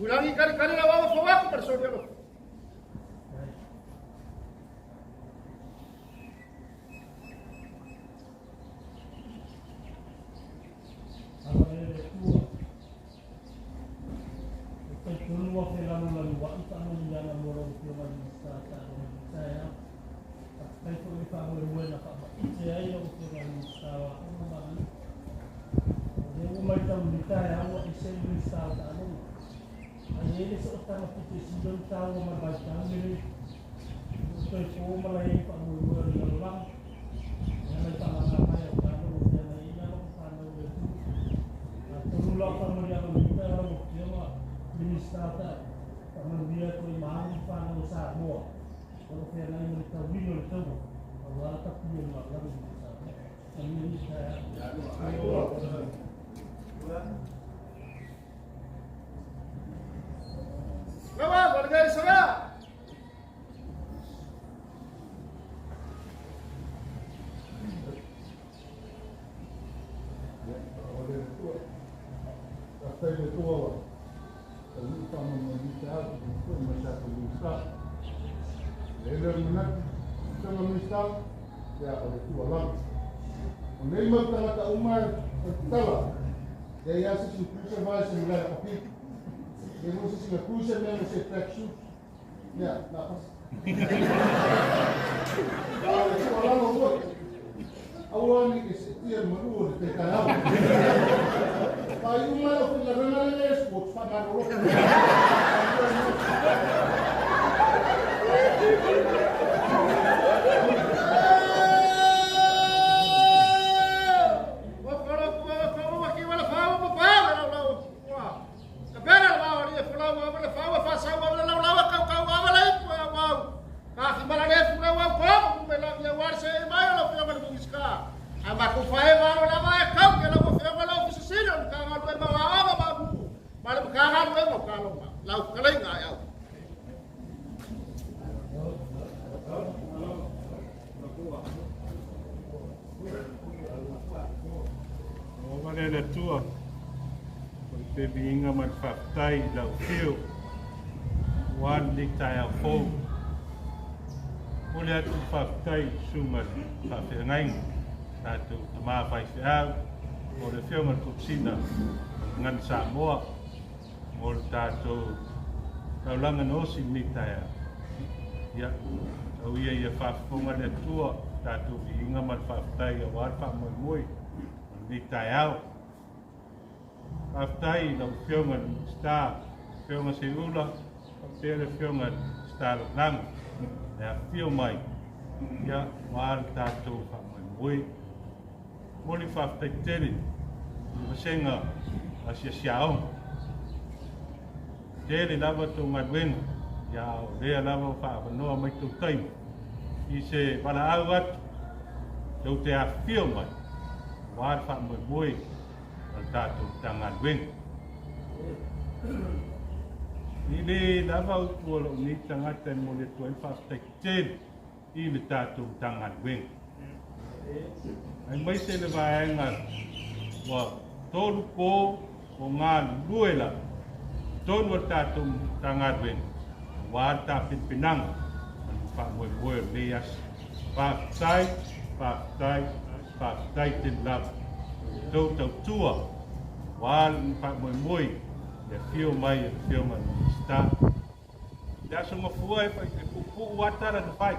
Ulangi kali-kali la wawa fawaku persona lo.
Le viiga ma le faafetai i lau afio ua lenei taeao fou. Momoli atu le faafetai i le susuga i le faafeagaiga, tatou tama faifeau, mo le afioga i le Komesina o le Gagana Samoa mo le tatou taulaga na osi i lenei taeao. Ia, tau ia ia faafofoga le Atua i tatou viiga ma le faafetai aua le faamoemoe o lenei taeao. Faafetai i lau Afioga i le Minisita, Afioga Seiula, faapea le Afioga i le Minisita Lagolago le afifio mai ia aua le tatou faamoemoe. Momoli faafetai tele i le vasega asiasi aoga. Tele lava tou galuega, ia a o lea lava ua faaavanoa mai tou taimi i se valaau atu tou te afifio mai aua le faamoemoe o le tatou Matagaluega. E le lava upu a lou nei tagata e momoli atu ai le faafetai tele i le tatou Matagaluega. Aemaise le vaega ua 3 po o galulue lava i totonu o le tatou Matagaluega aua le tapenapenaga ma le faamoemoe o lenei aso. Faafetai, faafetai, faafetai tele lava i le tou tautua aua le faamoemoe i le afio mai o le Afioga i le Minisita. Le aso mafua e puupuu lava tala na fai.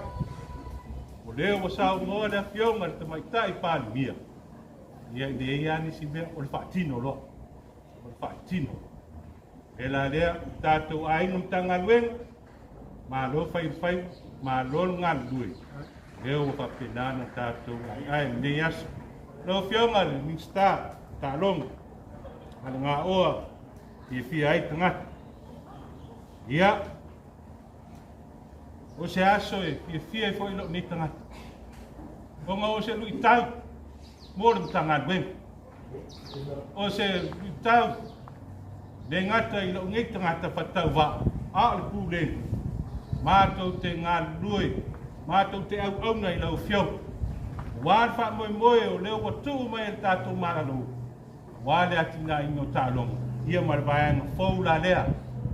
O lea ua saunoa le Afioga i le Tamaitai Palemia, ia e leai lava nisi mea, o le faatino loa. O le faatino. O le la lea, o tatou aiga Matagaluega, malo fai le faiva, malo le galulue. O lea ua faapena ona tatou aiai i lenei aso. Lau Afioga i le Minisita o Taaloga, Alagaoa fiafia ai tagata. Ia, o se aso e fiafia ai foi lou nei tagata. Ona o se luitau mo le Matagaluega. O se luitau le gata i lou nei tagata faatauvaa, a o le Pulega. Matou te galulue, matou te auauna i lau Afioga. Aua le faamoemoe o lea ua tuu mai e le tatou Malo, aua le atinaeina o taaloga, ia ma le vaega fou la lea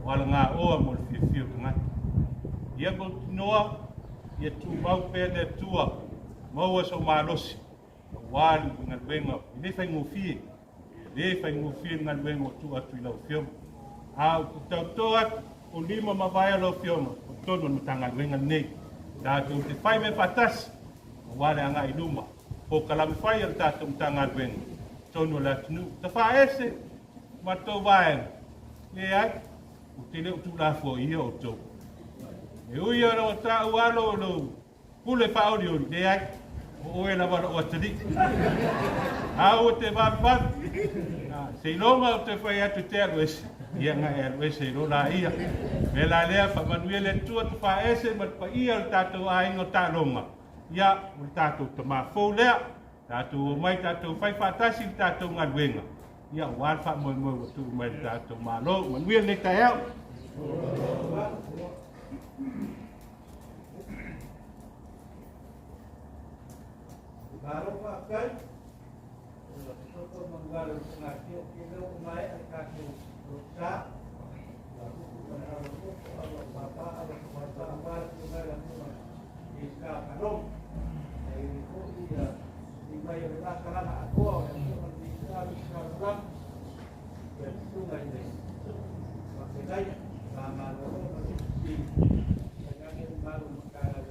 o alagaoa mo le fiafia o tagata. Ia mautinoa, ia tumau pea le Atua, maua sou malosi, aua le galuega e le faigofie, e le faigofie le galuega ua tuu atu i lau Afioga. A ou te tauto atu, o lima ma vae o lau Afioga, o totonu o le Matagaluega lenei. Tatou te fai mea faatasi, aua le agai i luma. Polokalame fai a le tatou Matagaluega i totonu o le atunuu. Tafaese ma le tou vaega, leai, ou te le o tuulafoaia outou. E ui ona ua taua alo o lou pule faaolioli, leai, o oe lava lou atalii. A ua te vavevave, seiloga ou te fai atu e te alu ese, ia na e alu ese i lo la ia. Me la lea, faamanuia le Atua tafaese ma le paia o le tatou aiga o taaloga. Ia, o le tatou tama fou lea, tatou omai tatou fai faatasi le tatou galuega, ia aua le faamoemoe ua tuu mai le tatou Malo. Manuia lenei taeao.
Malo faafetai. Ua sopo mangalo i tamatia o ke leo o mai a tatou sa. Ua kuku mana alo koko alo papa alo papa alo mai la tuma i ka kalong. E ko ia i mai o le la kalana atoa o le tuma i ka i ka lang. Ia tunga i le Faafetai, malo ma i ngange malo makala